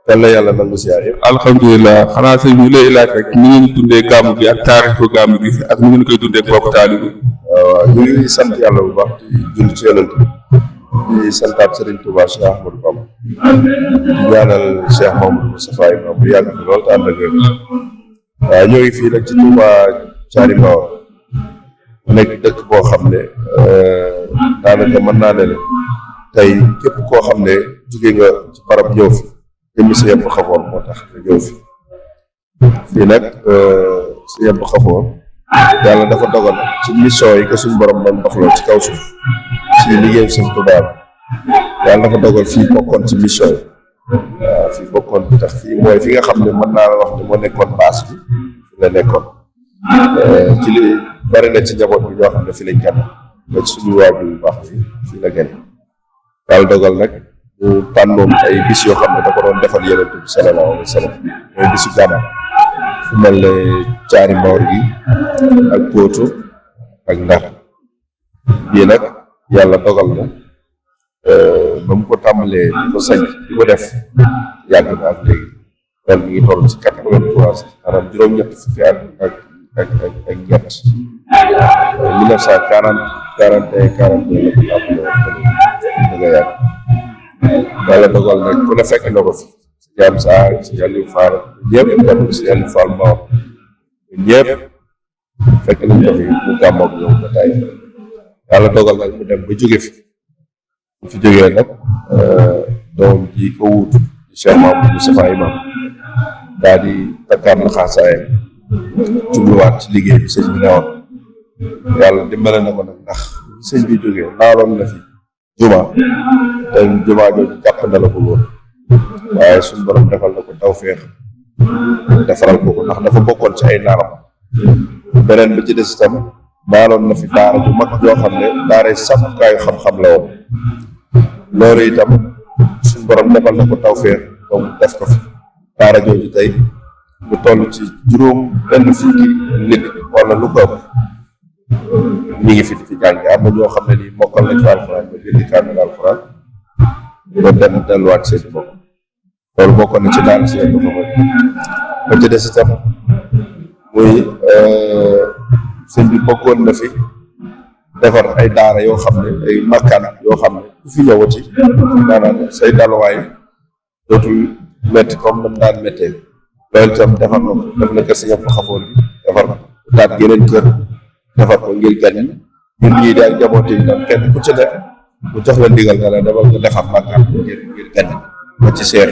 yal na yàlla nangu siyaar yëpp. alhamdulilah xanaa sëñ bi lay laaj rek ni ngeen dundee gàmmu gi ak taarixu gàmmu gi ak ni ngeen koy dundee ak mbokk taalibe bi. waaw ñu ngi sant yàlla bu baax di julli ci yonent di santaat Serigne Touba Cheikh Ahmadou Bamba di ñaanal Cheikh Mamadou Moustapha Imam bu yàgg fi lool te ànd ak waaw ñoo ngi fii nag ci Touba Thiary Mbao nekk dëkk boo xam ne daanaka mën naa ne tey képp koo xam ne jóge nga ci barab ñëw fi jëmmi si yëpp xafoon moo tax nga ñëw fi fii nag si yëpp xafoon yàlla dafa dogal ci mission yi ko suñu borom doon doxloo ci kaw suuf ci liggéeyu Sëñ Tuubaa yàlla dafa dogal fii bokkoon ci mission yi waaw fii bokkoon bi tax fii mooy fi nga xam ne mën naa la wax ne moo nekkoon base bi fi la nekkoon ci li bari na ci njaboot bi ñoo xam ne fi lañ gën ba ci suñu waajur bu baax bi fii la gën yàlla dogal nag mu tànnoon ay bis yoo xam ne da ko doon defal Yonent bi sallallahu alayhi wa sallam mooy bisu gàmmu fu mel ne Thiary Mbao gi ak Potou ak Ndar bii nag yàlla dogal na ba mu ko tàmbalee di ko sañ di ko def yàgg na ak léegi ren mi ngi toll ci 83 maanaam juróom-ñett fukki at ak ñett 1941 la nga yàgg yàlla dogal nag ku ne fekk na ko fi si Jaam Saar si Aliou Fall ñëpp dem si Aliou Fall Mbao ñëpp fekk nañ ko fi mu gàmmoog ñoom ba tey yàlla dogal nag mu dem ba jóge fi mu fi jógee nag doom ji ko wuutu Cheikh Mamadou Moustapha Imam daal di takkaat la xaasaayam jubluwaat ci liggéey bi sëñ bi newoon yàlla dimbale na ko nag ndax sëñ bi jógee naaloon na fi juma te juma jooju jàpp na la ko woon waaye suñu borom defal na ko tawféex defaral ko ndax dafa bokkoon ci ay naalam beneen bi ci des itam naaloon na fi daara ju mag joo xam ne daaray sàmmukaayu xam-xam la woon loolu itam suñu borom defal na ko tawféex ba mu def ko fi daara jooju tey lu toll ci juróom benn fukki nit wala lu ko ëpp ñi ngi fi di fi jàng am na ñoo xam ne nii mokkal nañ fi alxuraan ba jëndi kaamil alxuraan ba dem delluwaat seen bopp loolu bokkoon na ci daal si yëpp fa ba ci des itam muy sëñ bi bokkoon na fi defar ay daara yoo xam ne ay makkaan yoo xam ne ku fi ñëwati maanaam say daluwaay dootul métti comme nam daan méttee loolu itam defar na ko def na kër si ñëpp xafoon bi defar na daat geneen kër defar ko ngir gan yi ñun ñii di ak njaboot yi tam kenn ku ci ne mu jox la ndigal nga la demal nga defar makkaan ngir gan yi ba ci seer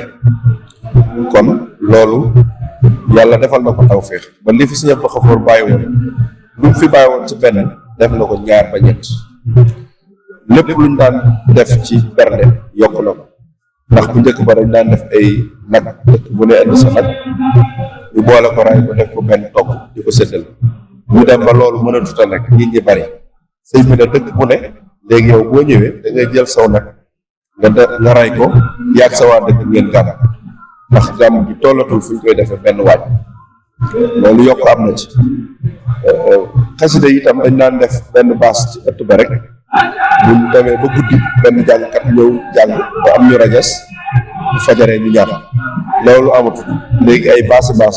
kon loolu yàlla defal na ko tawféex ba li fi si ñëpp xafoon bàyyi woon lu mu fi bàyyi woon ci benn def na ko ñaar ba ñett lépp luñ daan def ci bernde yokk na ko ndax bu njëkk ba dañ daan def ay nag dëkk bu ne indi sa nag ñu boole ko raay ko def ko benn togg di ko séddal ñu dem ba loolu mën a tuta nekk nit ñi bari sëñ bi ne dëkk bu ne léegi yow boo ñëwee da ngay jël saw nag nga ray ko yaag sa waa dëkk ngeen gàmm ndax gàmm bi tollatul fu ñu koy defee benn waaj loolu yokk am na ci xasida yi itam dañ daan def benn baas ci ëtt ba rek bu ñu demee ba guddi benn jàngkat ñëw jàng ba am ñu rajas bu fajaree ñu ñaar loolu amatul léegi ay baas la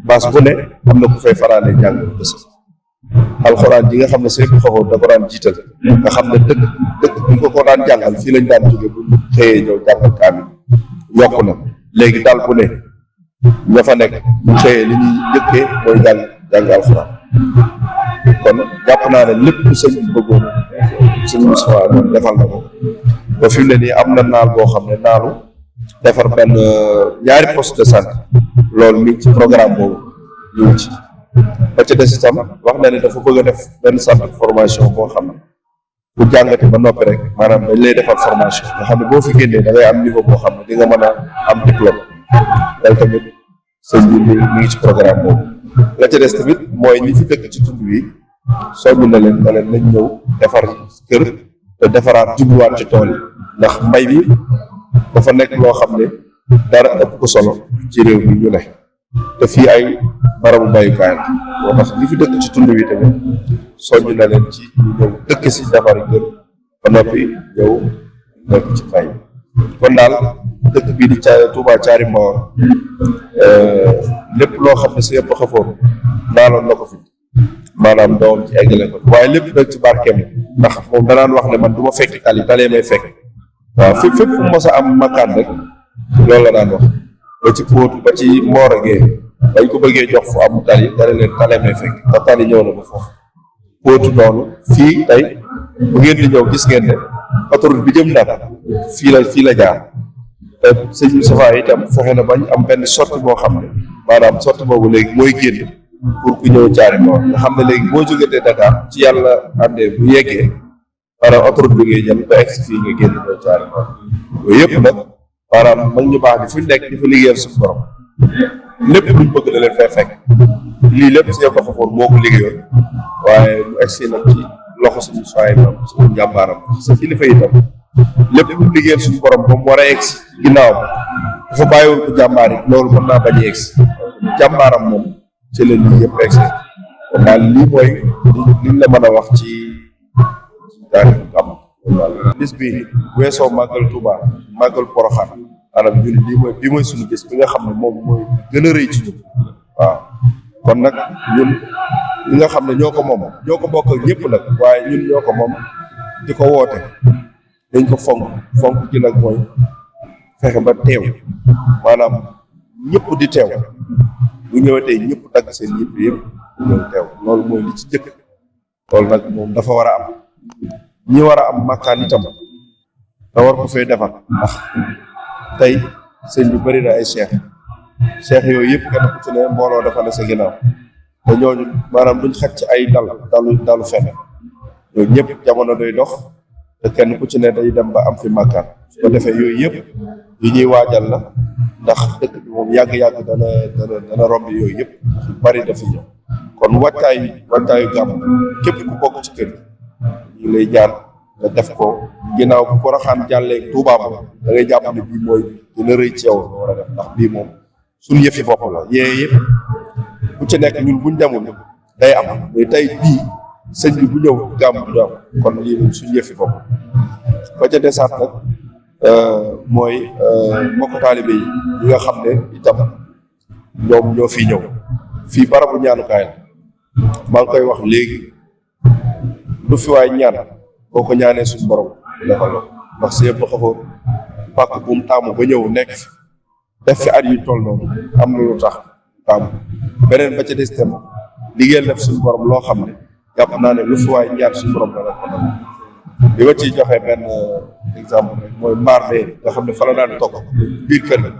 baas bu ne am na ku fay fanaane jàng bés alxuraan ji nga xam ne sëñ bi xafoon da ko daan jiital nga xam ne dëkk bi ko daan jàngal fii lañ daan jóge bu xëyee ñëw jàngal kaamil yokku na léegi daal bu ne ña fa nekk bu xëyee li ñuy njëkkee mooy jàng alxuraan kon jàpp naa ne lépp lu sëñ bi bëggoon sëñ Moustapha moom defal na ko ba fi mu ne nii am na naal boo xam ne naalu defar benn ñaari poste de santé loolu mi ngi ci programme boobu ñu ngi ci ba ca des itam wax na ne dafa bëgg a def benn centre de formation boo xam ne bu jàngate ba noppi rek maanaam dañ lay defal formation nga xam ne boo fi génnee da ngay am niveau boo xam ne di nga mën a am diplôme loolu tamit sëñ bi mi ngi ci programme boobu la ca des tamit mooy ñi fi dëkk ci tund wi soññ na leen nañ ñëw defar kër te defaraat jubluwaat ci tool yi ndax mbay mi dafa nekk loo xam ne dara ëpp ko solo ci réew mi ñu ne te fii ay barabu bayukaay la moo tax ñi fi dëkk ci tund wi tamit soññ na leen ci ñu ñëw dëkk si defari kër ba noppi ñëw nekk ci mbay kon daal dëkk bii di Touba Thiary Mbawar lépp loo xam ne si yëpp xafoon naaloon na ko fi maanaam doom ci eggale ko waaye lépp nag ci barkeem ndax moom danaan wax ne man du ma fekk talee may fekk waaw fépp fu mos a am makkaan rek loolu la daan wax ba ci Póotu ba ci Mooragee bañ ko bëggee jox fu am tali leen talee may fekk te tali ñëw na ba foofu Póotu noonu fii tey bu ngeen di ñëw gis ngeen ne autoroute bi jëm Ndar fii la jaar te sëñ Moustapha itam fexe na bañ am benn sortie boo xam ne maanaam sortie boobu léegi mooy génn pour ku ñëw Thiary Mbawar nga xam ne léegi boo jógetee Dakar ci yàlla àndee bu yeggee maanaam autoroute bi ngay jël ba egg si fii nga génn ñëw Thiary Mbawar yooyu yëpp nag maanaam mag ñu baax di fu ñu nekk di fa liggéeyal suñu borom lépp luñ bëgg da leen fay fekk lii lépp si yëpp xafoor moo ko liggéeyoon waaye mu egg si nag ci loxo suñu soay mam suñu njàmbaaram sa kilifa itam lépp lu liggéeyal suñu borom ba mu war a egg si ginnaaw dafa bàyyiwoon ko jàmbaar yi loolu mën naa bañ a egg si jàmbaaram moom ci la lii yëpp egg si kon daal lii mooy liñ la mën a wax ci taarixu gàmm bis bi weesoo màggal Touba màggal Porokhane maanaam ñun bii mooy suñu bis bi nga xam ne moom mooy gën a rëy ci ñun waaw kon nag ñun ñi nga xam ne ñoo ko moom ñoo ko bokk ak ñëpp nag waaye ñun ñoo ko moom di ko woote dañ ko fonk ci nag mooy fexe ba teew maanaam ñëpp di teew bu ñëwetee ñëpp dagg seen yëpp ñëw teew loolu mooy li ci jëkk loolu nag moom dafa war a am ñi war a am makkaan itam da war ko fay defar ndax tey sëñ bi bëri na ay cheikh yooyu yëpp kenn ku ci ne mbooloo dafa ne sa ginnaaw te ñooñu maanaam duñ xaj ci ay dalu fenn yooyu ñëpp jamono day dox te kenn ku ci ne day dem ba am fi màkkaan su ko defee yooyu yëpp yu ñuy waajal la ndax dëkk bi moom yàgg-yàgg dana romb yooyu yëpp yu bari dafa ñëw kon waajtaayu gàmm képp ku bokk ci kër ñu lay ñaan nga def ko ginnaaw bu Porokhane jàllee Touba ba da ngay jàpp ne bii mooy dina rëy ci yow nga war a def ndax bii moom suñu yëfi bopp la yee yëpp bu ci nekk ñun buñ demul day am mais tey bii sëñ bi bu ñëw gàmm du am kon lii moom suñu yëfi bopp ba ca desaat nag mooy mbokk taalibe yi ñi nga xam ne itam ñoom ñoo fi ñëw fii barabu ñaanukaay la maa ngi koy wax léegi lu fi waay ñaan boo ko ñaanee suñu borom defal la ndax si yëpp xafoor pàkk bu mu taamu ba ñëw nekk fi def fi at yu toll noonu am na lu tax taamu beneen ba ca des tam liggéeyal def suñu borom loo xam ne jàpp naa ne lu fi waay ñaan suñu borom dana ko def li ma ciy joxe benn exemple rek mooy mbaar bee nga xam ne fa la daan toog biir kër gi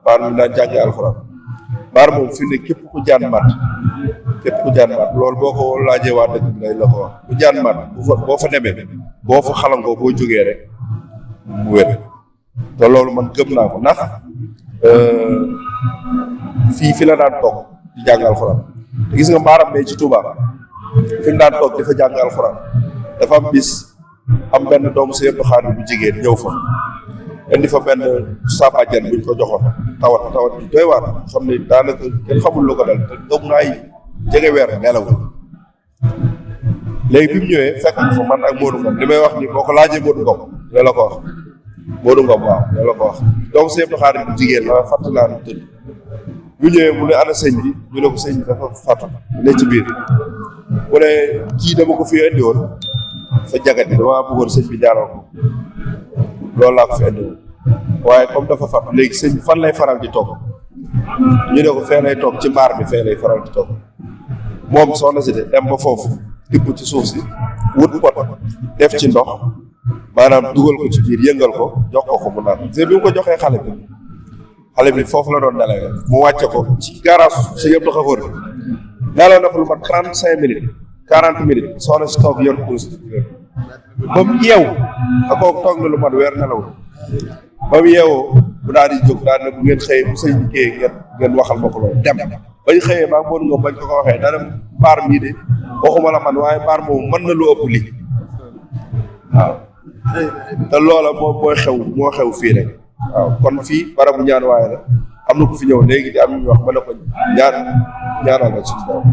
mbaar mi daan jàngee alxuraan mbaar moom fi ne képp ku jaan mat loolu boo ko laajee waa dëkk bi lay la ko wax ku jaan mat boo fa demee boo fa xalangoo boo jógee rek mu wér te loolu man gëm naa ko ndax fi la daan toog di jàng alxuraan te gis nga mbaaram bee ci Touba fi mu daan toog dafa jàng alxuraan dafa am bis am benn doomu si yëpp xaar bu jigéen ñëw fa indi fa benn sàppaajan buñ ko joxoon tawat bi doy waar xam ne daanaka kenn xamul lu ko dal te toog naa jege weer nelawul léegi bi mu ñëwee fekk fa man ak Modou Ngom li may wax ni boo ko laajee Modou Ngom la la ko wax Modou Ngom waaw la la ko wax doomu si yëpp xaar bu jigéen la fàtt naa ne tëdd bu ñëwee mu ne ana sëñ bi ñu ne ko sëñ bi dafa fàttu ne ci biir mu ne kii dama ko fi indi woon fa jagat bi damaa bëggoon sëñ bi jaaral ko loolu laa ko fi indi woon waaye comme dafa fàttu léegi sëñ bi fan lay faral di toog ñu ne ko fee lay toog ci mbaar bi fee lay faral di toog moom soxna si de dem ba foofu tibb ci suuf si wut pot def ci ndox maanaam dugal ko ci biir yëngal ko jox ko mu naan bi mu ko joxee xale bi foofu la doon dalay mu wàcce ko ci garage si yëpp xafoor daloo na fa lu mat 35 minutes 40 minutes soxna si toog yor kurus ba mu yeew ak kooku toog na lu mat weer nelaw ba mu yeewoo bu daal di jóg daal ne bu ngeen xëyee bu sëñ bi kii ngeen waxal ma ko loolu dem bañ xëyee maa Modou Ngom bañ ko waxee dana baar mii de waxuma la man waaye baar moom mën na lu ëpp lii waaw te loola moom moo xew fii rek waaw kon fii barabu ñaan waaye la am na ku fi ñëw léegi di am ñu wax ma ne ko ñaanal la suñu borom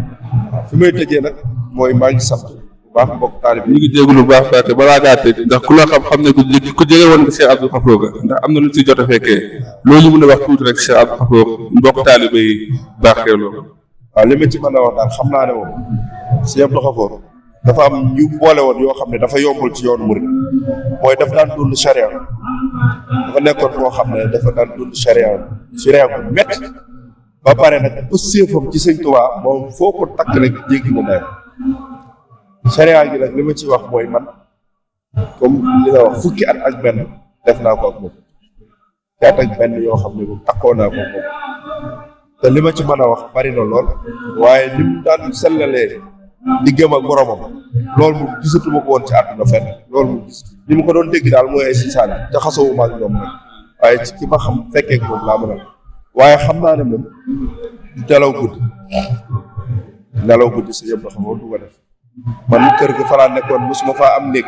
waaw fi may tëjee nag mooy maa ngi sant bu baax mbokk taalib ñu ngi jégalu bu baax parce bala ngaa tëj ndax ku la xam ne ku jege woon nga Cheikh Abdou Khafour ga ndax am na lu si jot a fekkee loolu mën a wax tuuti rek Cheikh Abdou Khafour mbokk taalib yi baaxee loolu. waaw li ma ci mën a wax daal xam naa ne moom Cheikh Abdou Khafour dafa am ñu boole woon yoo xam ne dafa yombul ci yoonu murid mooy dafa daan dund charia dafa nekkoon moo xam ne dafa daan dund charia bu métti ba pare nag pëstéefam ci sëñ Tuubaa moom foo ko takk rek jéggi na dayo charia gi nag li ma ci wax mooy man comme li nga wax fukki at ak benn def naa ko ak moom te at ak benn yoo xam ne moom takkoo naa ko moom te li ma ci mën a wax bari na lool waaye li mu daan sellalee diggam ak boromam loolu moom gisatuma ko woon ci àdduna fenn loolu moom gis li ma ko doon dégg daal mooy ay sisaani te xasawuma ak ñoom nag waaye ci ki ma xam fekkee ak moom laa mën a waaye xam naa ne moom nelaw guddi si yëpp xam du ko def man kër gi falaa nekkoon mosuma faa am néeg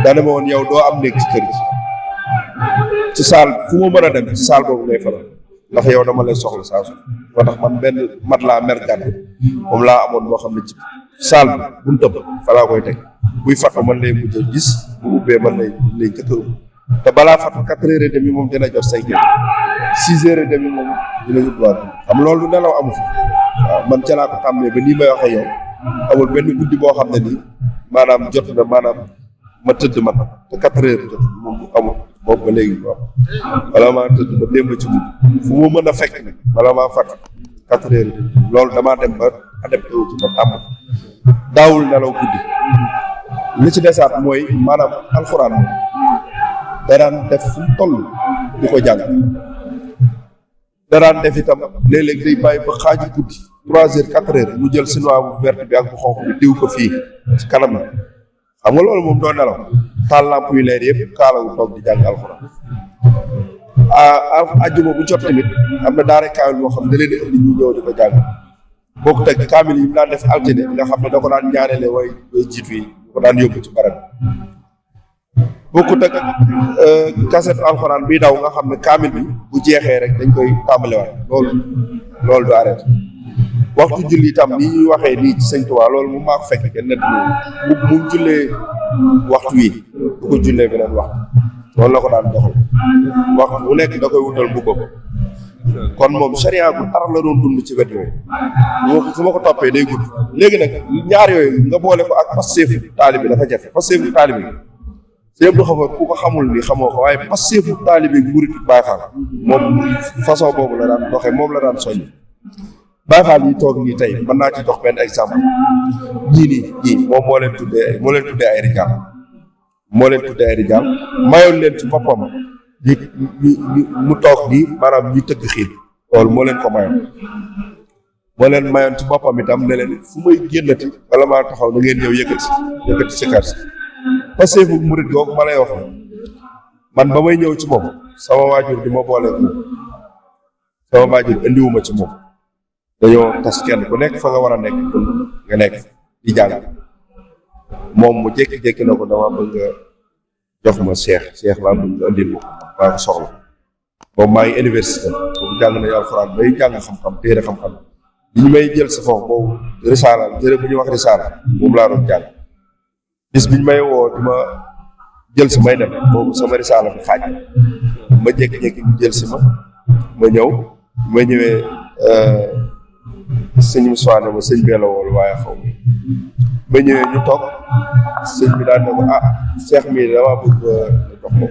daane ma woon yow doo am néeg ci kër gi ci saal fu ma mën a dem ci saal boobu ngay faral ndax yow dama lay soxla saa su moo tax man benn mat laa mer gàdd moom laa amoon moo xam ne ci saal bi bu mu tëb falaa koy teg buy fatu man lay mujj a gis bu ubbee man lay njëkk a te balaa fatu 4h30 moom dina jot 5h 6h30 moom dina yóbbuwaat xam loolu nelaw amu fi waaw man ca laa ko tàmmee ba nii may waxee yow amul benn guddi boo xam ne nii maanaam jot na maanaam ma tëdd man te 4h jot moom amul boobu ba léegi ko am wala maa tëdd ba démb ci guddi fu mu mën a fekk nag wala maa fat 4h loolu damaa dem ba adapté wu ci ba tàmm daawul nelaw guddi li ci desaat mooy maanaam alxuraan da daan def fu mu toll di ko jàng da daan def itam léeg-léeg day bàyyi ba xaaju guddi 3 heures 4 heures mu jël chinois bu verte bi ak bu xonq bi diw ko fii ci kanam na xam nga loolu moom doo nelaw taal lamp yu leer yëpp kaalawu toog di jàng alxuraan ajjuma bu jot tamit am na daara kaamil boo xam ne da leen di indi ñu ñëw di ko jàng bokkut ak kaamil yi mu daan def altine nga xam ne da ko daan ñaanele way jiitu yi ko daan yóbbu ci barab bokkut ak kaset alxuraan bii daw nga xam ne kaamil bi bu jeexee rek dañ koy tàmbaliwaat loolu du arrêté waxtu julli itam ni ñuy waxee nii ci Sëñ Tuubaa loolu moom maa ko fekk kenn net mu jullee waxtu wi du ko jullee beneen waxtu loolu la ko daan doxal waxtu bu nekk da koy wutal mbubbam kon moom charia bu tar la doon dund ci wet yooyu su ma ko toppee day gudd léegi nag ñaar yooyu nga boole ko ak passeefu taalibe dafa jafe passeefu taalibe Sëñ Abdou Khafar ku ko xamul ni xamoo ko waaye passeefu taalibe murit Baay Faal moom façon boobu la daan doxee moom la daan soññ Baay Faal yi toog nii tey mën naa ci jox benn exemple ñii moom moo leen tuddee ay rijaal mayoon leen ci boppam mu toog nii maanaam ñu tëgg xiin loolu moo leen ko mayoon ci boppam itam ne leen fu may génnati bala maa taxaw na ngeen ñëw yëkkati si kar si parce que murit googu ma lay wax man ba may ñëw ci moom sama waajur di ma boole ko sama waajur indiwuma ci moom dañoo tas kenn ku nekk fa nga war a nekk nga nekk di jàng moom mu jékki-jékki na ko dama bëgg nga jox ma Cheikh laa bëgg nga indil maa ko soxla boobu maa ngi université boobu jàng nañu alxuraan bay jàng xam-xam téere xam-xam li ñu may jël si foofu boobu risaala téere bu ñuy wax risaala moom laa doon jàng bis biñ may woo di ma jël si may dem boobu sama risaala bi xaaj ma jékki-jékki ñu jël si ma ñëw ma ñëwee sëñ bi soine ma sëñ bee la woolu waaye xaw ma ñëwee ñu toog sëñ bi daan ne ko Cheikh mii damaa bëgg jox ko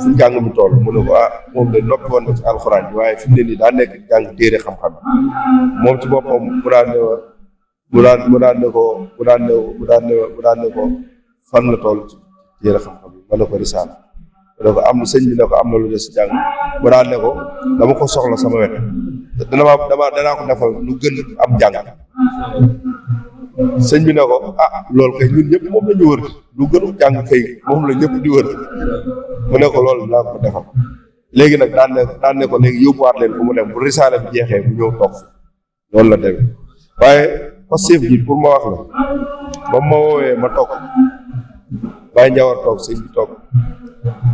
fu njàng mi toll mu ne ko moom de noppi woon na ci alxuraan bi waaye fi mu ne nii daa nekk jàng téere xam-xam moom ci boppam mu daan ne ko fan la toll ci téere xam-xam bi ma ne ko risaala ma ne ko am na sëñ bi ne ko am na lu des ci jàng mu daan ne ko dama ko soxla sama wet danaa ko defal lu gën am jàng sëñ bi ne ko loolu kay ñun ñëpp moom la ñu wër lu gënu jàng kay moom la ñëpp di wër mu ne ko loolu dinaa ko defal léegi nag daan ne ko léegi yóbbuwaat leen fu mu dem bu risaale bi jeexee bu ñëw toog loolu la demee waaye passif ji pour ma wax la ba ma woowee ma toog Baye Njawar toog sëñ bi toog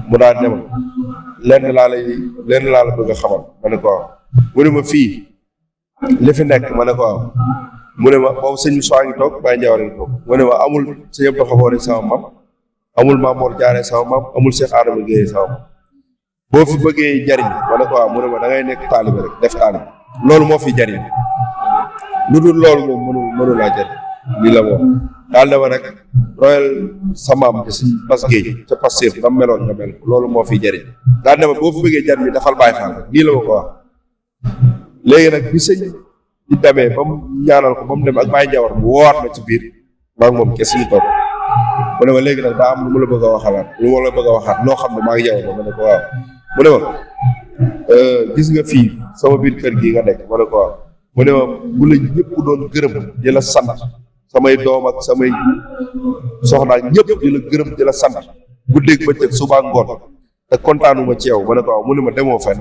mu daan ne ma lenn laa la bëgg a xamal ma ne ko waaw mu ne ma fii li fi nekk ma ne ko waaw mu ne ma boobu sëñ bi soo ngi toog Baye Njawar ngi toog mu ne ma amul sëñ Abdou Khafar sama mam amul Maam Mor Jaare sama mam amul Cheikh Adama Guèye sama mam boo fi bëggee jariñ ma ne ko waaw mu ne ma da ngay nekk taalibe rek def taalibe loolu moo fi jariñ lu dul loolu moom mënu laa jariñ lii la moom daal dama rek royal sa maam ci suñ Bass Guèye ca Pastef ba mu meloon nga mel loolu moo fi jariñ daal dama boo fi bëggee jariñ dafal Baay Faal rek lii la ma ko wax léegi nag bi sëñ di demee ba mu ñaanal ko ba mu dem ak Baye Njawar mu woowaat ma ci biir maa ngi moom kese ñu toog mu ne ma léegi nag daa am lu ma la bëgg a waxalaat lu ma la bëgg a waxaat loo xam ne maa ngi yow la ma ne ko waaw mu ne ma gis nga fii sama biir kër gii nga nekk ma ne ko waaw mu ne ma bu la ñëpp doon gërëm di la sant samay doom ak samay soxna ak ñëpp di la gërëm di la sant guddeeg bëccëg suba ngoon te kontaanuma ci yow ma ne ko waaw mu ne ma demoo fenn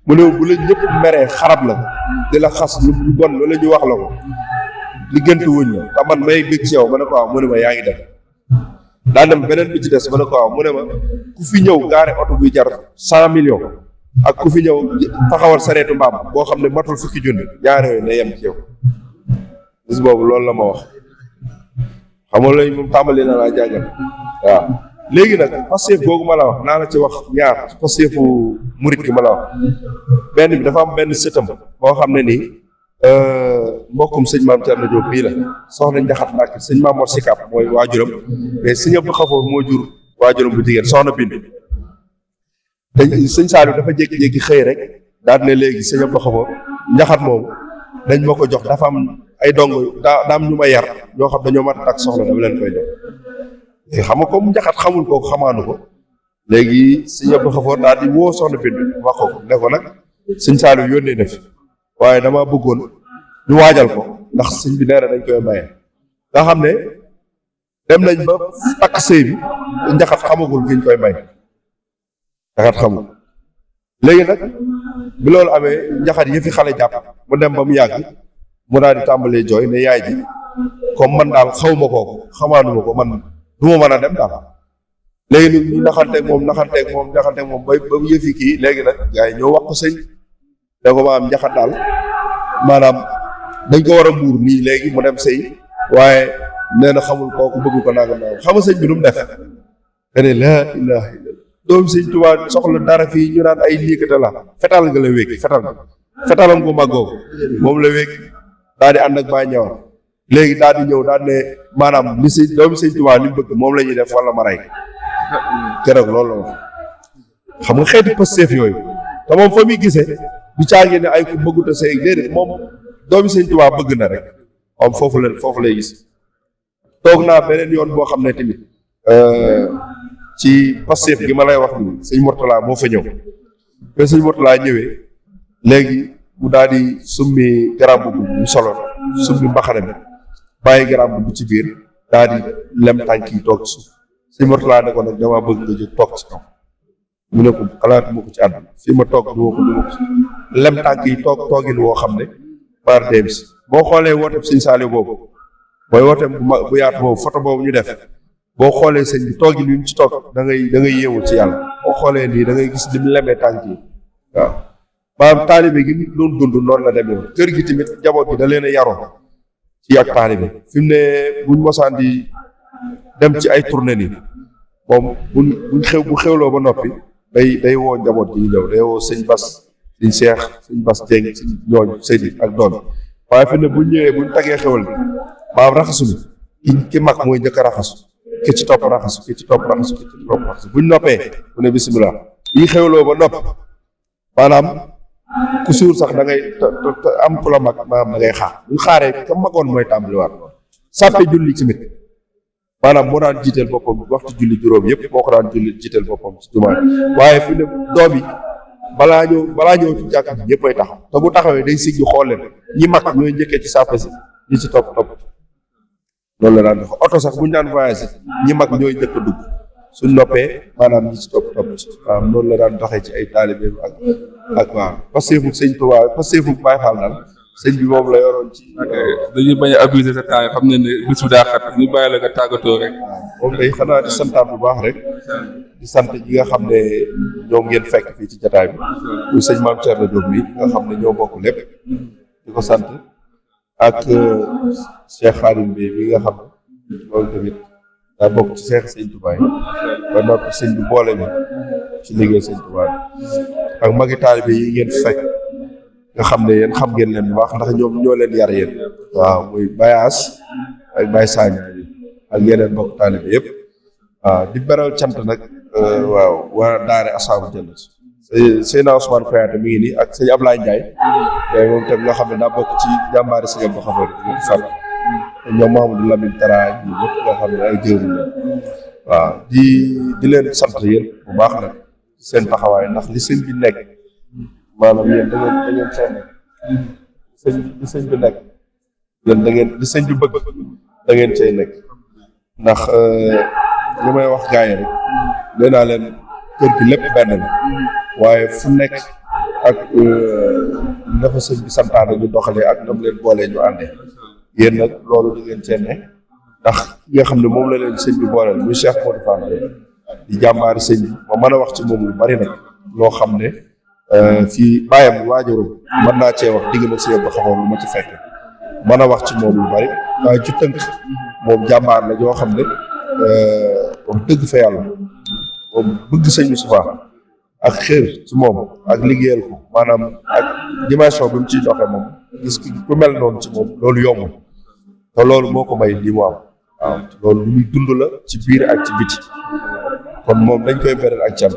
mu ne bu la ñëpp meree xarab la di la xas lu bon loolu la ñu wax la ko liggéente wuñ la te man may bég ci yow ma ne ko waaw mu ne ma yaa ngi def daa dem beneen bi ci des ma ne ko waaw mu ne ma ku fi ñëw gaare oto buy jar 100 millions ak ku fi ñëw taxawal sareetu mbaam boo xam ne matul fukki junni ñaar yooyu na yem ci yow bis boobu loolu la ma wax xam nga lañ moom tàmbali na laa jàngal waaw léegi nag Pastef googu ma la wax naa la ci wax ñaar Pastefu murit ki ma la wax benn bi dafa am benn sëtam boo xam ne nii mbokkum sëñ Maam Thierno Diop bii la soxna Njaxat Mbàkke sëñ Maam Mor Sikap mooy waajuram mais sëñ Abdou Khafar moo jur waajuram bu jigéen soxna Bind te sëñ Saliou dafa jékki-jékki xëy rek daal ne léegi sëñ Abdou Khafar Njaxat moom dañ ma ko jox dafa am ay dong daa am ñu ma yar ñoo xam dañoo mat ak soxla dama leen koy jox léegi xam nga comme Njaxat xamul kooku xamaanu ko léegi sëñ Abdou Khafar daal di woo soxna Bind wax ko ne ko nag sëñ Saliou yónnee na fi waaye dama bëggoon ñu waajal ko ndax sëñ bi nee na dañ koy maye nga xam ne dem nañ ba takk sëy bi te njaxat xamagul ki ñu koy may njaxat xamul léegi nag bi loolu amee njaxat yi fi xale jàpp mu dem ba mu yàgg mu daal di tàmbalee jooy ne yaay ji comme man daal xaw ma kooku xamaanuma ko man du ma mën a dem daal léegi nag ñu naxanteeg moom ba yëfi kii léegi nag gars yi ñoo wax ko sëñ ne ko maanaam njaxat daal maanaam dañ ko war a muur nii léegi mu dem sëy waaye nee na xamul kooku bëgg ko nangam xam nga sëñ bi nu mu def nga ne laa ilaha illa doomu sëñ Tuubaa soxla dara fii ñu naan ay liikata la fetal nga la wékki fetalam gu mag googu moom la wékki daal di ànd ak baa ñëwar léegi daal di ñëw daal ne maanaam li sëñ doomu sëñ Tuubaa li mu bëgg moom la ñuy def wala ma rey keroog loolu la wax xam nga xeeti Pastef yooyu te moom fa muy gisee du caagi ne ay ku bëggut a sëy déedéet moom doomu sëñ Tuubaa bëgg na rek am foofu lay gis toog naa beneen yoon boo xam ne tamit ci Pastef gi ma lay wax ni sëñ Mourtala moo fa ñëw te sëñ Mourtala ñëwee léegi mu daal di summi garam bu mu solo summi mbaxane bi bàyyi garam bu ci biir daal di lem tànk yi toog ci suuf sëñ Mourtala ne ko nag dama bëgg nga jóg toog ci kaw mu ne ko xalaatuma ko ci àdduna fii ma toog du ma ko lem tànk yi toogin woo xam ne par dem si boo xoolee wooteeb sëñ Saaliw boobu mooy wooteem bu yaatu boobu photo boobu ñu def boo xoolee sëñ bi toogin wi mu ci toog da ngay yéemu ci yàlla boo xoolee nii da ngay gis ni mu lemee tànk yi waaw maanaam taalibe gi doon dund noonu la demee kër gi tamit jaboot gi da leen a yaroo ci ak taalibe fi mu ne buñ mosaan di dem ci ay tournée nii moom bu xewloo ba noppi day woo njaboot gi ñu ñëw day woo sëñ Bas sëñ Cheikh sëñ Bas Dieng sëñ ñooñ sëñ ak doom waaye fi ne buñ ñëwee buñ tagee xewal bi maanaam raxasu bi ki mag mooy njëkk a raxasu ki ci topp raxasu buñ noppee mu ne bisimilah yi xewloo ba nopp maanaam ku suur sax da ngay am ku la mag maanaam da ngay xaar buñ xaaree ka magoon mooy tàmbaliwaat sàppe julli ci mit maanaam moo daan jiiteel boppam waxtu julli juróom yëpp moo ko daan julli jiiteel boppam ci jumaa waaye fi ne doom yi balaa ñëw ci jàkk bi ñëppay taxaw te bu taxawee day siggi xool leen ñi mag ñooy njëkkee ci sàppe si ñi ci topp loolu la daan def oto sax bu ñu daan voyagé ñi mag ñooy njëkk a dugg suñ noppee maanaam ñi ci topp waaw loolu la daan doxee ci ay taalibeem ak waaw Pastefu sëñ Tuubaa Pastefu Baay Faal daal sëñ bi moom la yoroon ci. dañuy bañ a abuser sa temps xam ne ne bis bu daa xat ñu bàyyi la nga tàggatoo rek. moom day xanaa di santaat bu baax rek di sant ñi nga xam ne ñoom ngeen fekk fii ci jataay bi muy sëñ Maam Thierno Diop bi nga xam ne ñoo bokk lépp di ko sant ak Cheikh Khadim bi nga xam ne loolu tamit daa bokk ci Cheikh sëñ Touba yi ba noppi sëñ bi boole ñu ci liggéey sëñ Touba ak magi taalibe yi ngeen fekk nga xam ne yéen xam ngeen leen bu baax ndax ñoom ñoo leen yar yéen waaw muy Bayaas ak Baye Sagna bi ak yeneen mbokk taalibe yëpp waaw di beral cant nag waaw waa daare Asaabu Jannat Seydina Ousmane Koyaate mi ngi nii ak sëñ Ablaye Ndiaye mais moom tam nga xam ne daa bokk ci jàmbaari sëñ Abdou Xafoor ñu ko fàtt ñoom Mahamadou Lamine Tara ñi ñëpp nga xam ne ay jëwriñ la waaw di leen sant yéen bu baax nag seen taxawaay ndax li sëñ bi nekk maanaam yéen da ngeen seen nekk li sëñ bi nekk yéen da ngeen li sëñ bi bëgg da ngeen cay nekk ndax li may wax gars yi rek nee naa leen kër gi lépp benn la waaye fu nekk ak dafa sëñ bi santaane ñu doxalee ak nam leen boolee ñu àndee yéen nag loolu da ngeen cee ne ndax ki nga xam ne moom la leen sëñ bi booleel muy Cheikh Modou Fall di jàmbaari sëñ bi ma mën a wax ci moom lu bari nag loo xam ne fii bàyyam waajuram mën naa cee wax digg nag sëñ ba xamoon lu ma ci fekk mën a wax ci moom lu bari waaye ci tënk moom jàmbaar la joo xam ne wax dëgg fa yàlla moom bëgg sëñ Moustapha ak xër ci moom ak liggéeyal ko maanaam ak dimension bi mu ciy doxee moom gis ku mel noonu ci moom loolu yomb te loolu moo ko may lii mu am waaw loolu lu muy dund la ci biir ak ci biti kon moom dañ koy beral ak cant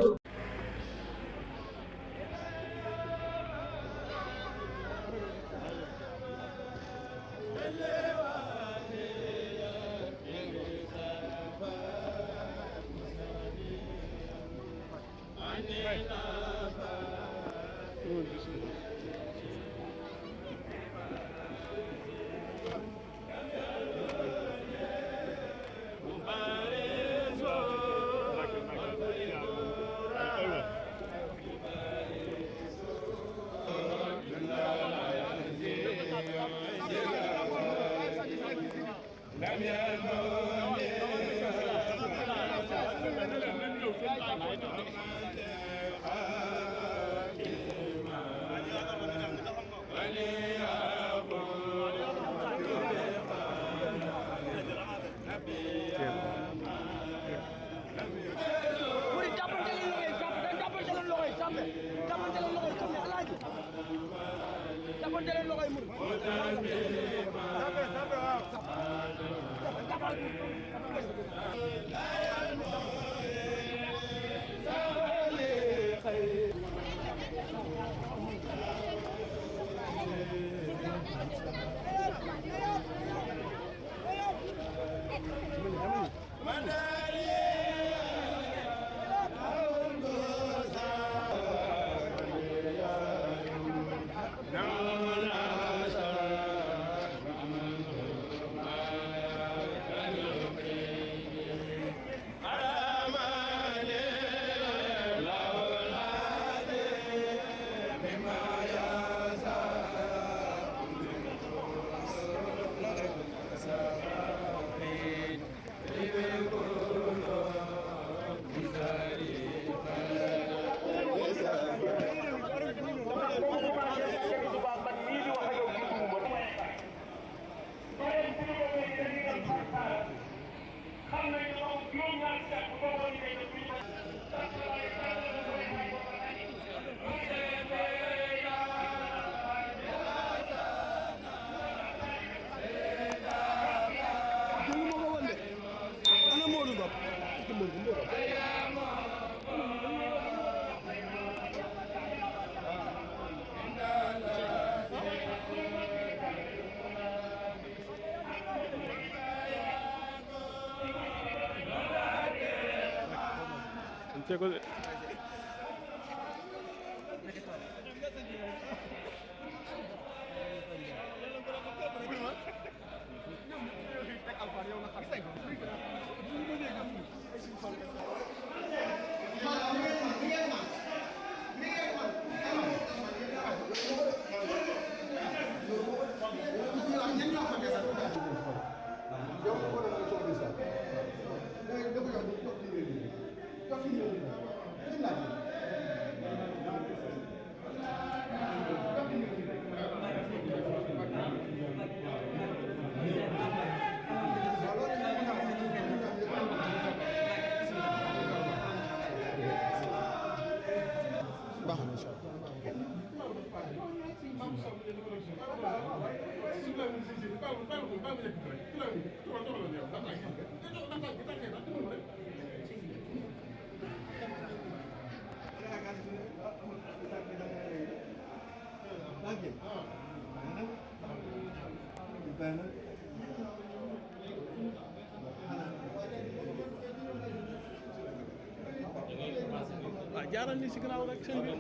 jaaral ni si gannaaw rek seen bi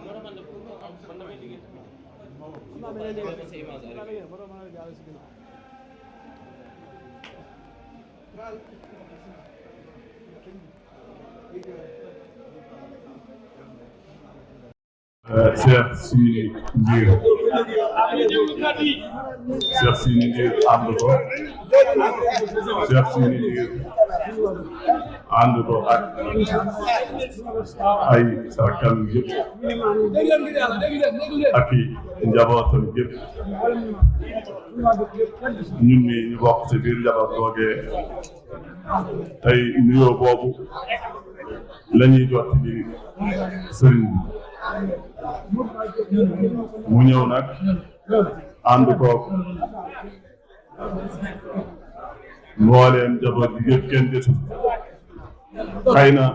Cheikh Sidi Ndiir Cheikh Sidi Ndiir ànd ko Cheikh Sidi Ndiir ànd ko ak ay sarakam yëpp ak i njabootam yëpp ñun ñi ñu bokk ci biir njaboot googee tey nuyoo boobu la ñuy jot ci sëriñ bi mu ñëw nag ànd koog mbooleem njaboot bi yëpp kenn desul xëy na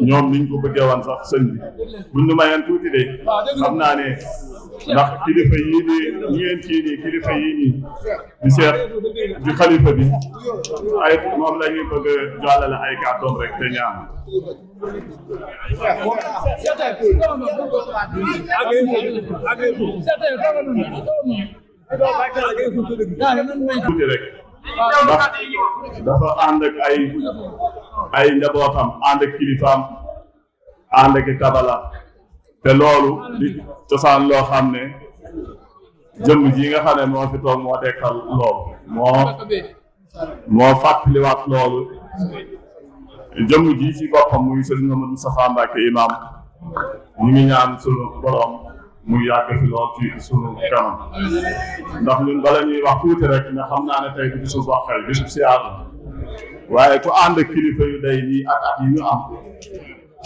ñoom niñ ko bëggee woon sax sëñ bi buñ ñu mayeen tuuti de xam naa ne ndax kilifa yii nii ñeent yii nii kilifa yii nii di seet di xalifa bi ay moom la ñuy bëgg a jàllale ay kàddoom rek te ñaan tuuti rek ndax dafa ànd ak ay njabootam ànd ak kilifaam ànd ak tabala te loolu di cosaan loo xam ne jëmm ji nga xam ne moo fi toog moo dekkal loolu moo fàttaliwaat loolu jëmm ji ci boppam muy Sëriñ Mamadou Moustapha Mbacké imam ñu ngi ñaan sunu borom mu yàgg fi lool ci sunu kanam ndax ñun bala ñuy wax tuuti rek nga xam naa ne tey du bisu boxel bisu siyaar waaye ku ànd kilifa yu day nii ak at yi ñu am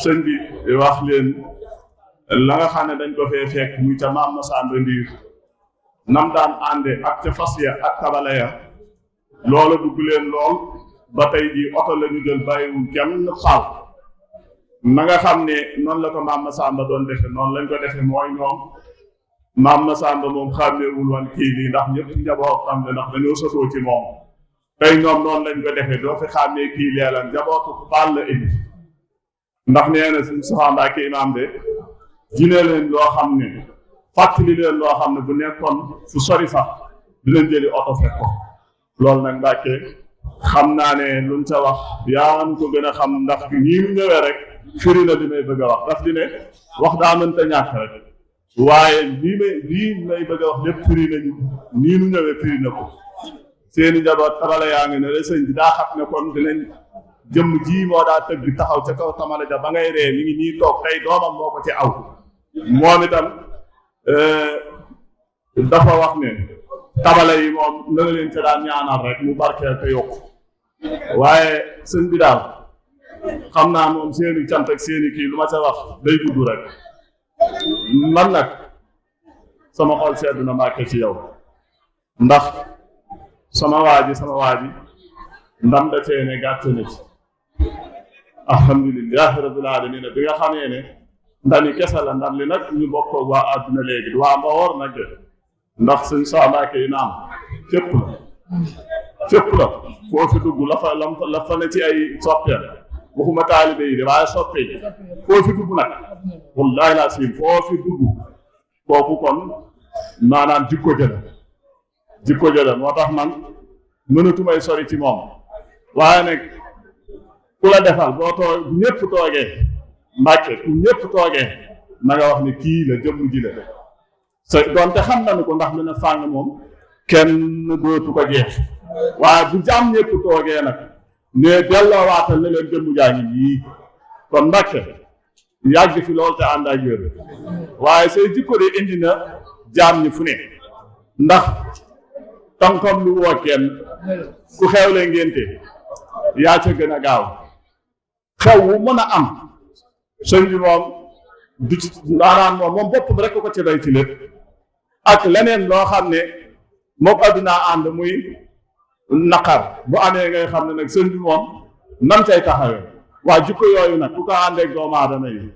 sëñ bi wax leen la nga xam ne dañ ko fee fekk muy ca maam Masamba Ndiir nam daan ànde ak ca fas ya ak tabala ya loola dugg leen lool ba tey jii oto la ñu jël bàyyiwul kenn faal na nga xam ne noonu la ko maam Masamba doon defe noonu lañ ko defe mooy ñoom maam Masamba moom xàmmeewul woon kii lii ndax ñëpp njaboot xam ne ndax dañoo sosoo ci moom tey ñoom noonu lañ ko defee doo fi xàmmee kii leelan njabootu baal la indi ndax nee na suñ Soxna Mbàkke imaam de jine leen loo xam ne fàttali leen loo xam ne bu nekkoon fu sori sax di leen jëli oto fekk ko loolu nag Mbàkke xam naa ne luñ sa wax yaa ko gën a xam ndax nii mu ñëwee rek firi na li may bëgg a wax daf di ne wax daa mënta ñàkk rek waaye lii may bëgg a wax lépp firi nañu nii nu ñëwee firi na ko seeni njaboot tabala yaa ngi ne la sëñ bi daa xam ne kon dinañ jëmm ji moo daa tëgg taxaw ca kaw tamala ja ba ngay ree mi ngi nii toog tey doomam moo ko ci aw moom itam dafa wax ne tabala yi moom na nga leen ca daan ñaanal rek mu barkeel te yokk waaye sëñ bi daal xam naa moom seeni cant ak seeni kii lu ma ca wax day gudd rek man nag sama xol sedd na Mbàkke ci yow ndax sama waa ji ndam da cee ne gàtt na ci alhamdulilahi rabbil alamin bi nga xamee ne ndami kese la ndam li nag ñu bokk waa àdduna léegi waa Mbawor nag de ndax suñ Soxna Mbàkke yi naam fépp la foo fi dugg la fa ne ci ay soppeem waxuma taalibe yi de waaye soppe yi foo fi dugg nag wallahi laa siim foo fi dugg kooku kon maanaam jikko jëla moo tax man mënatumay sori ci moom waaye nag ku la defal boo toog ñëpp toogee Mbàkke ku ñëpp toogee na nga wax ne kii la jëmm ji la sa doonte xam nañu ko ndax lu ne fàng moom kenn dootu ko jeex waaye bu jàmm ñëpp toogee nag ne delloo ne leen jëmm jaa ngi yii kon Mbàkke yàgg fi lool te ànd ak wér waaye say jikko de indi na jaam ñi fu ne ndax tam lu woo kenn ku xewle ngénte yaa ca gën a gaaw xew wu mën a am sëñ bi moom du ci maanaam moom boppam rek ko ci doy ci lépp ak leneen loo xam ne moom addunaa ànd muy naqar bu amee ngay xam ne nag sëñ bi moom nam cay taxawee waa jikko yooyu nag ku ko àndeek doomu aadama yi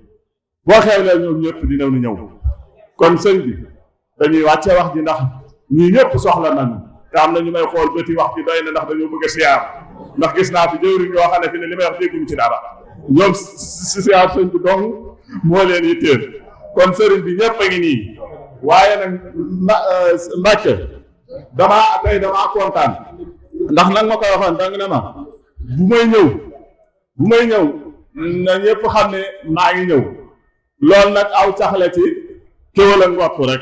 boo xewlee ñoom ñëpp dinaw ni ñëw kon sëñ bi dañuy wàcce wax ji ndax ñii ñëpp soxla nañu te am na ñu may xool bëti wax ji doy na ndax dañoo bëgg a siyaar ndax gis naa fi jëwriñ yoo xam ne fi ne li may wax dégguñu ci dara ñoom si siyaar sëñ bi dong moo leen yitteel kon sëriñ bi ñëpp a ngi nii waaye nag Mbàkke damaa kontaan ndax nag ma koy waxoon danga ne ma bu may ñëw na ñëpp xam ne maa ngi ñëw loolu nag aw caxle ci kéwal ak ngott rek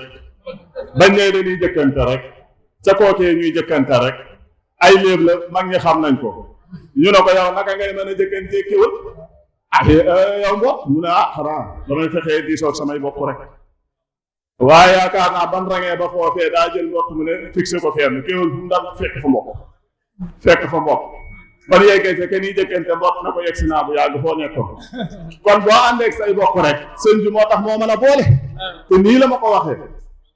bañ ne dañuy jëkkante rek ca kookee ñuy jëkkante rek ay léeb la mag ñi xam nañ ko ñu ne ko yow naka ngay mën a jëkkantee kéwal yow mbokk mu ne xanaa damay fexee diisoog samay bopp rek waaye yaakaar naa ban rangee ba foofee daa jël mbokk mu ne fixé ko fenn kéwal fu mu daan fekk fa mbokk kon yeggee ca kenn yi jëkkante mbokk na ko yegg si naa bu yàgg foo nekkoon kon boo àndeeg say bokk rek sëñ bi moo tax moo mën a boole te nii la ma ko waxee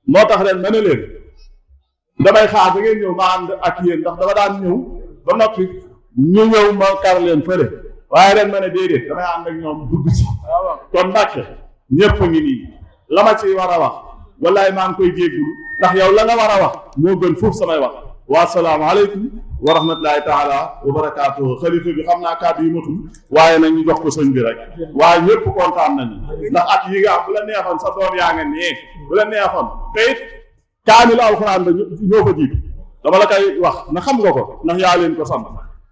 moo tax ren ma ne leen damay xaar da ngeen ñëw ma ànd ak yéen ndax dama daan ñëw ba noppi ñu ñëw ma kar leen fële waaye ren ma ne déedéet damay ànd ak ñoom dugg ci kon Mbàkke ñëpp ngi nii la ma ci war a wax wallaay maa ngi koy jéggulu ndax yow la nga war a wax moo gën foofu samay wax wa salaamu aleykum wa rahmatullahi taala wa barakaatu xalifa bi xam naa kàddu yi matul waaye nag ñu jox ko sëñ bi rek waaye ñëpp kontaan nañu ndax at yi nga am bu la neexoon sa doom yaa nga nee bu la neexoon te it kaamil alxuraan ba ñoo ko jiitu dama la koy wax na xam nga ko ndax yaa leen ko sant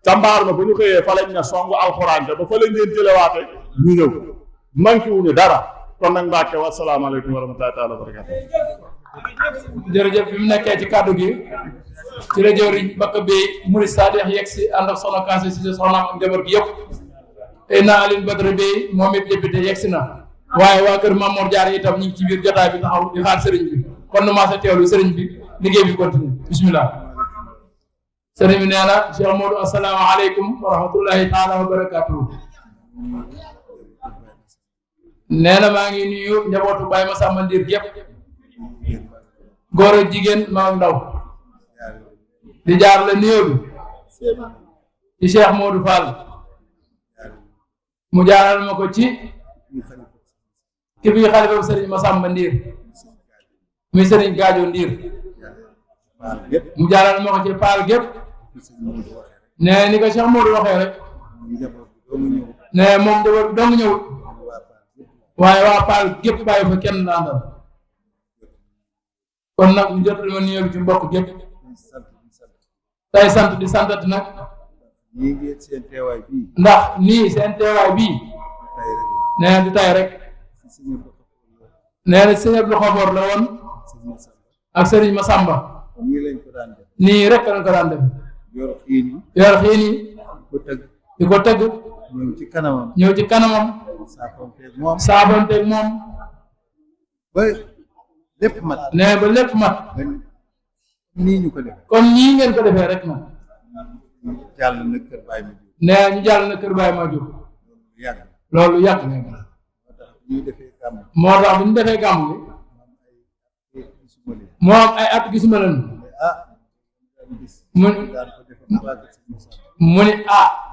ca mbaar ma ba ñu xëyee fa lañ ne songu alxuraan te ba fa lañ leen jëlewaate ñu ñëw manqué wuñu dara kon nag Mbàkke wa salaamu aleykum wa rahmatullahi taala wa barakaatu jërëjëf bi mu nekkee ci kàddu gi ci la jëwriñ Mbacke Bey Murid Saadix yegg si ànd ak soxna Kanse si soxnaam ak njaboot gi yëpp tey naa Aline Badara Bey moom it député yegg si na waaye waa kër Mamour Diarra itam ñu ngi ci biir jotaay bi taxaw di xaar sëriñ bi kon nu maa sa teewlu sëriñ bi liggéey bi continue bismillah sëriñ bi nee na Cheikh Modou asalaamaaleykum wa rahmatullahi taala wa barakatuhu nee na maa ngi nuyu njabootu Baye Massamba Ndir yëpp góor ak jigéen mag ak ndaw di jaar la nuyoo bi ci Cheikh Modou Fall mu jaaral ma ko ci ki fi xalifa bu Serigne Massamba Ndiir muy Serigne Gadio Ndiir mu jaaral ma ko ci Paal gépp ne ni ko Cheikh Modou waxee rek ne moom njaboot bi dong ñëwut waaye waa Paal gépp bàyyi fa kenn naandal kon nag ñu jotal ma nuyoo bi ci mbokk gépp tey sant di santati nag ndax nii seen teewaay bii nee na du tay rek nee na sëñ Abdou Khafor la woon ak Serigne Massamba nii rek lañ ko daan def yor xiin yi di ko tëgg ñëw ci kanamam saafonteeg moom ba lépp mat nee ba lépp mat nii ñu ko def kon nii ngeen ko defee rek nag jàll na kër Baye ma Diop nee ñu jàll na kër Baye ma Diop loolu yàgg na moo tax bu ñu defee gàmm gi moo am ay at gisuma leen mu ni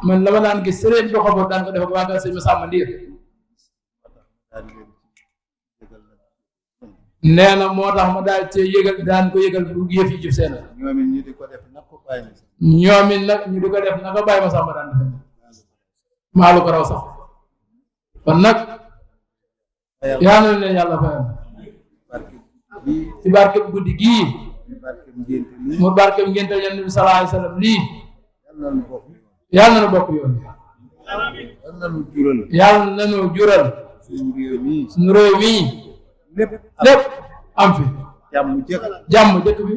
man la ma daan gis Serigne Abdou Khafor daan ko def ak waa kër Serigne Massamba Ndiir nee na moo tax ma daal cee yëgal daan ko yëgal bu yëf yi jub seen ñoom it ñu di ko def nag ñu di ko def naka Baye Massamba daan defe maa lu ko raw sax kon nag yaa na leen yàlla fayal ci barkeb guddi gii mu barkeb ngénte Yonent bi sallallahu alayhi wa sallam lii yàlla na nu bokk yoon yàlla na nu jural suñu réew mii lépp am fi jàmm jëkk bi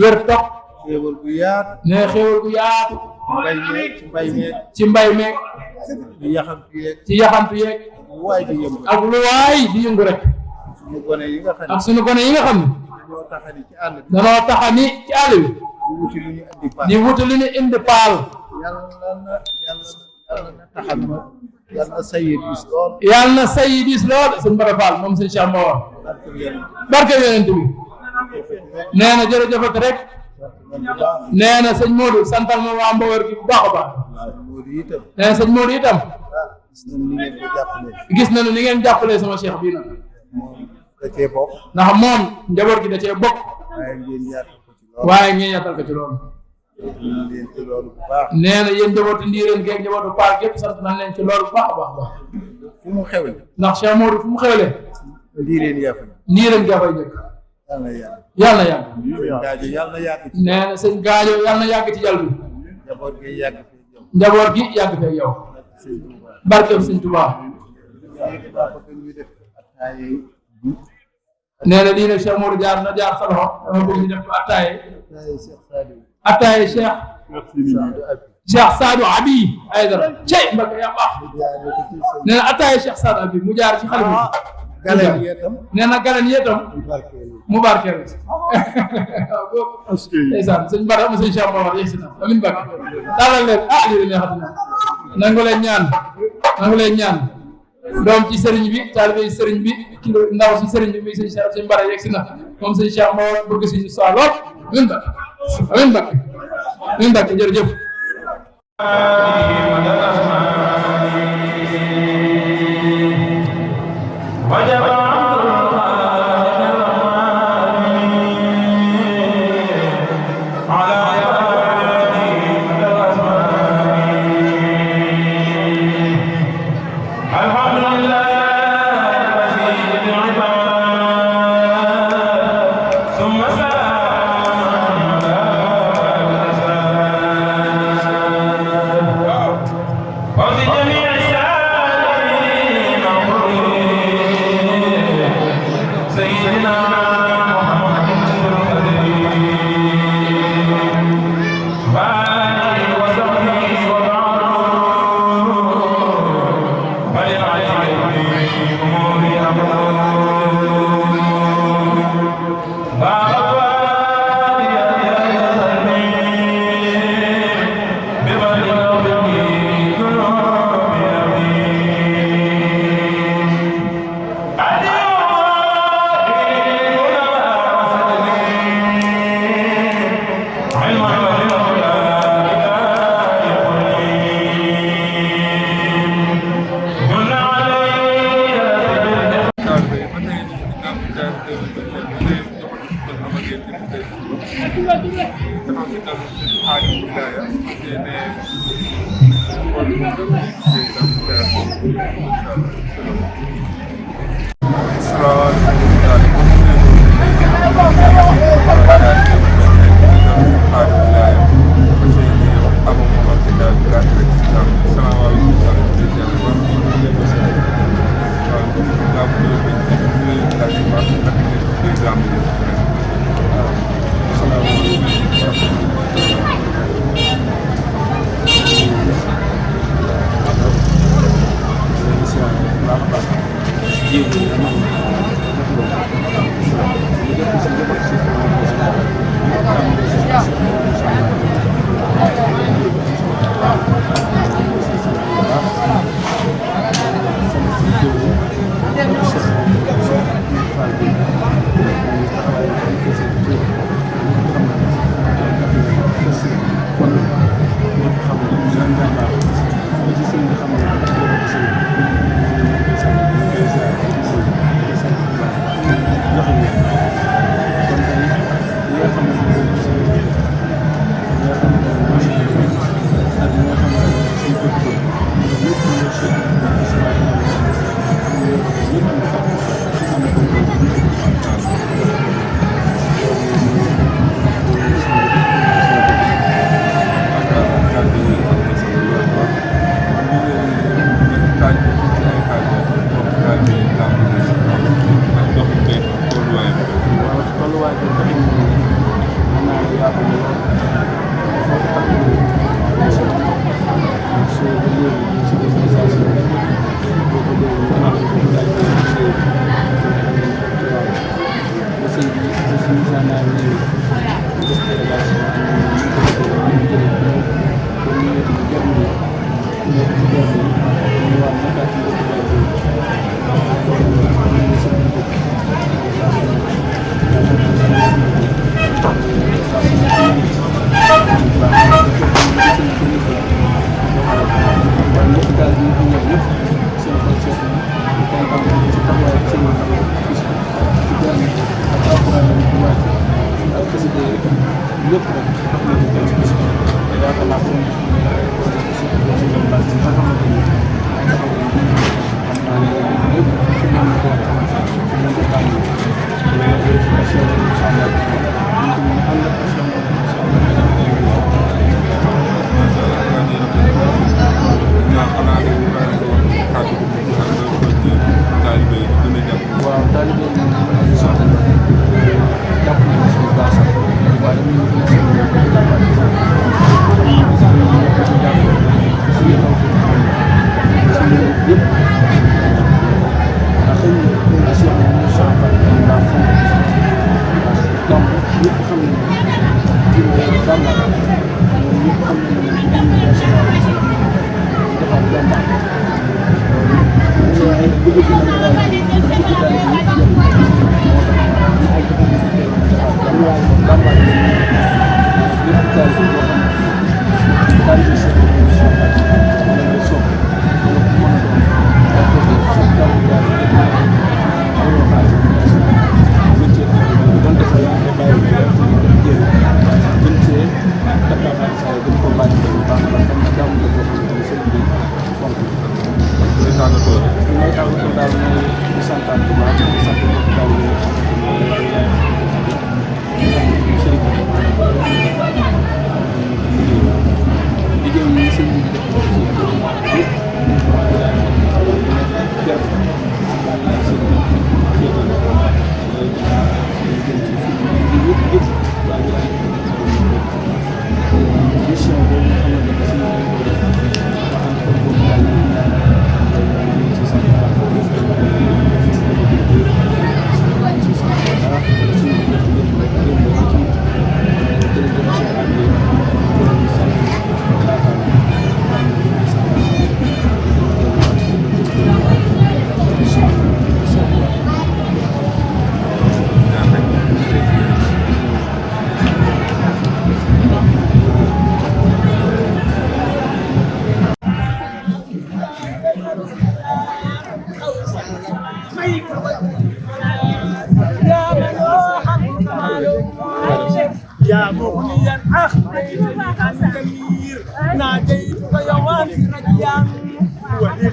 wér topp ne xéewal gu yaatu ci mbay meeg ci yaxantu yeeg ak lu waay di yëngu rek ak suñu gone yi nga xam ne danoo taxani ci àll bi di wuti lu ñu indi paal yàlla na sayi diis lool sëñ Bara Fall moom sëñ Cheikh Mbaor barke yonent bi nee na jërëjëfat rek nee na sëñ Modou santal ma waa Mbawar gi bu baax a baax nee na sëñ Modou itam gis nañu ni ngeen jàppalee sama cheikh bii nag ndax moom njaboot gi da cee bokk waaye ngeen yaatal ko ci loolu nee na yéen njabootu Ndiireen geeg njabootu Paal gépp sant nañ leen ci loolu bu baax a baax baax fu mu xewle ndax Cheikh Modou fu mu xewle Ndiireen gaa fay njëkk yàlla na yàgg nee na sëñ Gaajo yàlla na yàgg ci jàll bi njaboot gi yàgg fee yow barkeem sëñ Tuubaa nee na lii nag Cheikh Modou jaar na jaar sa loxo dama bëgg ñu def ko attaaye Cheikh Sadou Abi Aydara cey mbagg yaa baax nee na attaaye Cheikh Sadou Abi mu jaar ci xale bi nee na galeen yeetam mu barkeel ndeysaan sëñ Bara am sëñ Cheikh Mbaor yegsi na amin bakk tàllal leen lii de neexati na nangu leen ñaan doom ci sëriñ bi taalibe sëriñ bi kilo ndaw si sëriñ bi muy sëñ Cheikh sëñ Bara yegsi na moom sëñ Cheikh Mbaor bëgg si sa lool amin bakk jërëjëf Wow. يا مغنيا أخبرني عن كبير ناديتك يا وافي رجيان Thank you.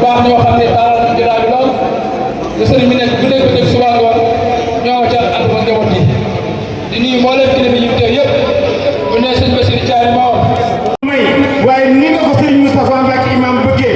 baax ñoo xam ne taalal nañ jotaay bi lool te sëriñ bi nekk bu nekk dëgg suba ngoon ñoo ca ànd ak njaboot gi di nuyu mboolem kilifa yi teew yëpp bu ne sëñ Bassirou Thiaye moo may waaye ni nga ko sëriñ Moustapha Mbacke imam bëggee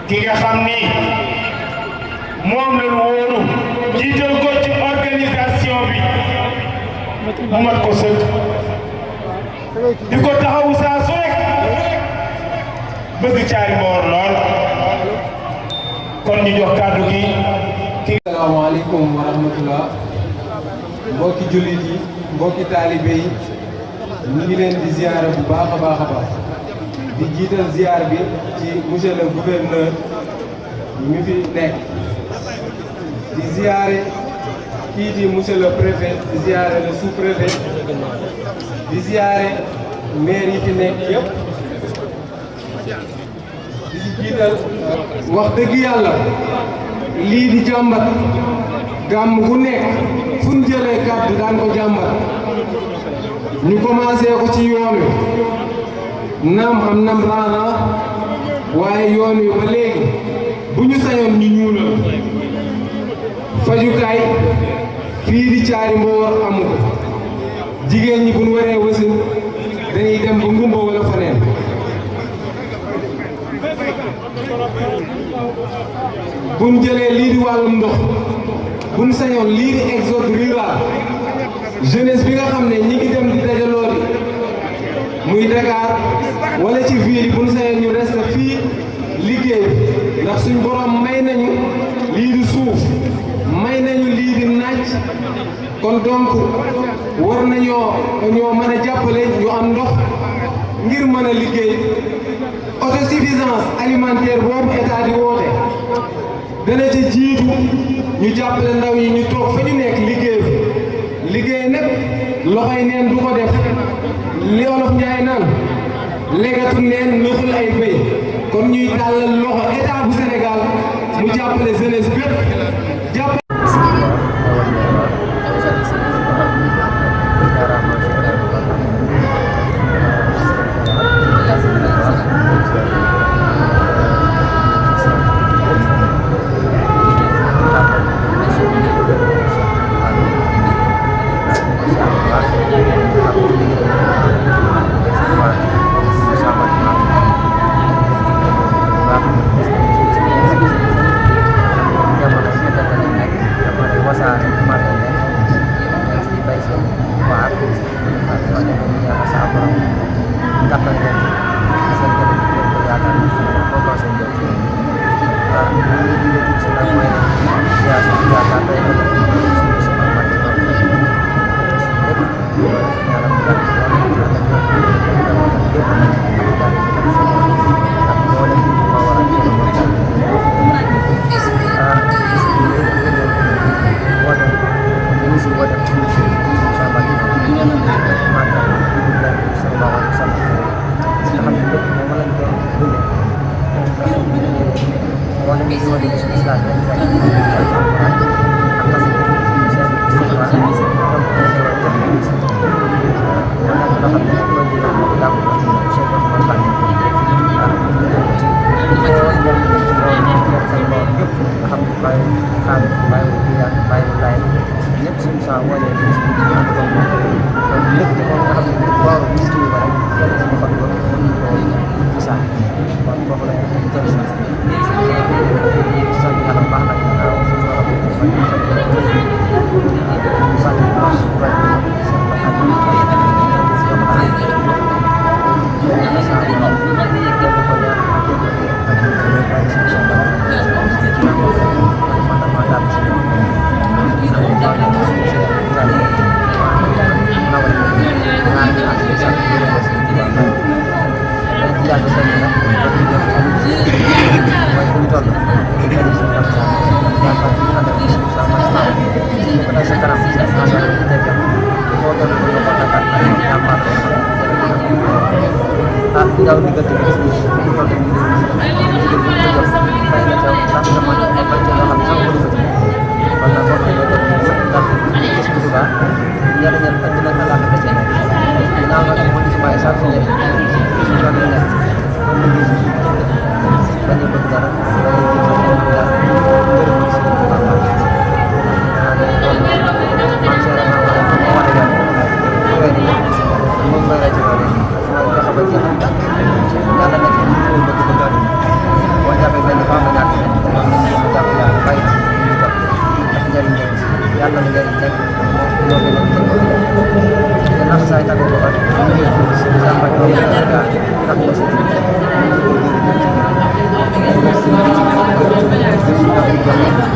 ki nga xam ni moom la wóolu jiital ko ci organisation bi mu mat ko sëkk di ko taxawu saa su rek bëgg Thialy Mbawar lool kon ñu jox kàddu gi. asalaamaaleykum wa rahmatullah mbokki jullit yi mbokki taalibe yi ñu ngi leen di ziyaare bu baax a baax a baax di jiital ziyaar bi ci monsieur le gouverneur mi fi nekk di ziyaare kii di monsieur le préfet di ziyaare le sous-préfet di ziyaare maire yi fi nekk yëpp di si jiital wax dëgg yàlla lii di jàmbat gàmm gu nekk fu ñu jëlee kàddu daan ko jàmbat ñu commencé ko ci yoon wi naam am nam raana waaye yoon wi ba léegi bu ñu sañoon ñu ñuulal fajukaay fii di Thialy Mbawar amu ko jigéen ñi bu ñu waree wasin dañuy dem ba ngumba wala faneen bu ñu jëlee lii di wàllum ndox bu ñu sañoon lii di exode rural jeunesse bi nga xam ne ñi ngi dem di dajaloo di muy Dakar wala ci ville yi bu ñu sañoon ñu reste fii liggéey ndax suñ borom may nañu lii di suuf may nañu lii di naaj kon donc war nañoo mën a jàppale ñu am ndox ngir mën a liggéey autosuffisance alimentaire boobu état di woote dana ci jiitu ñu jàppale ndaw yi ñu toog fa ñu nekk liggéey nag loxoy neen du ko def li Olof Njaay naan legatu neen nëxul ay béy kon ñuy tàllal loxo état bu Sénégal mu jàppale jeunesse bépp jàppale Yang mana ni ñoo di gis islam dañ fekk ak parce que Terima kasih.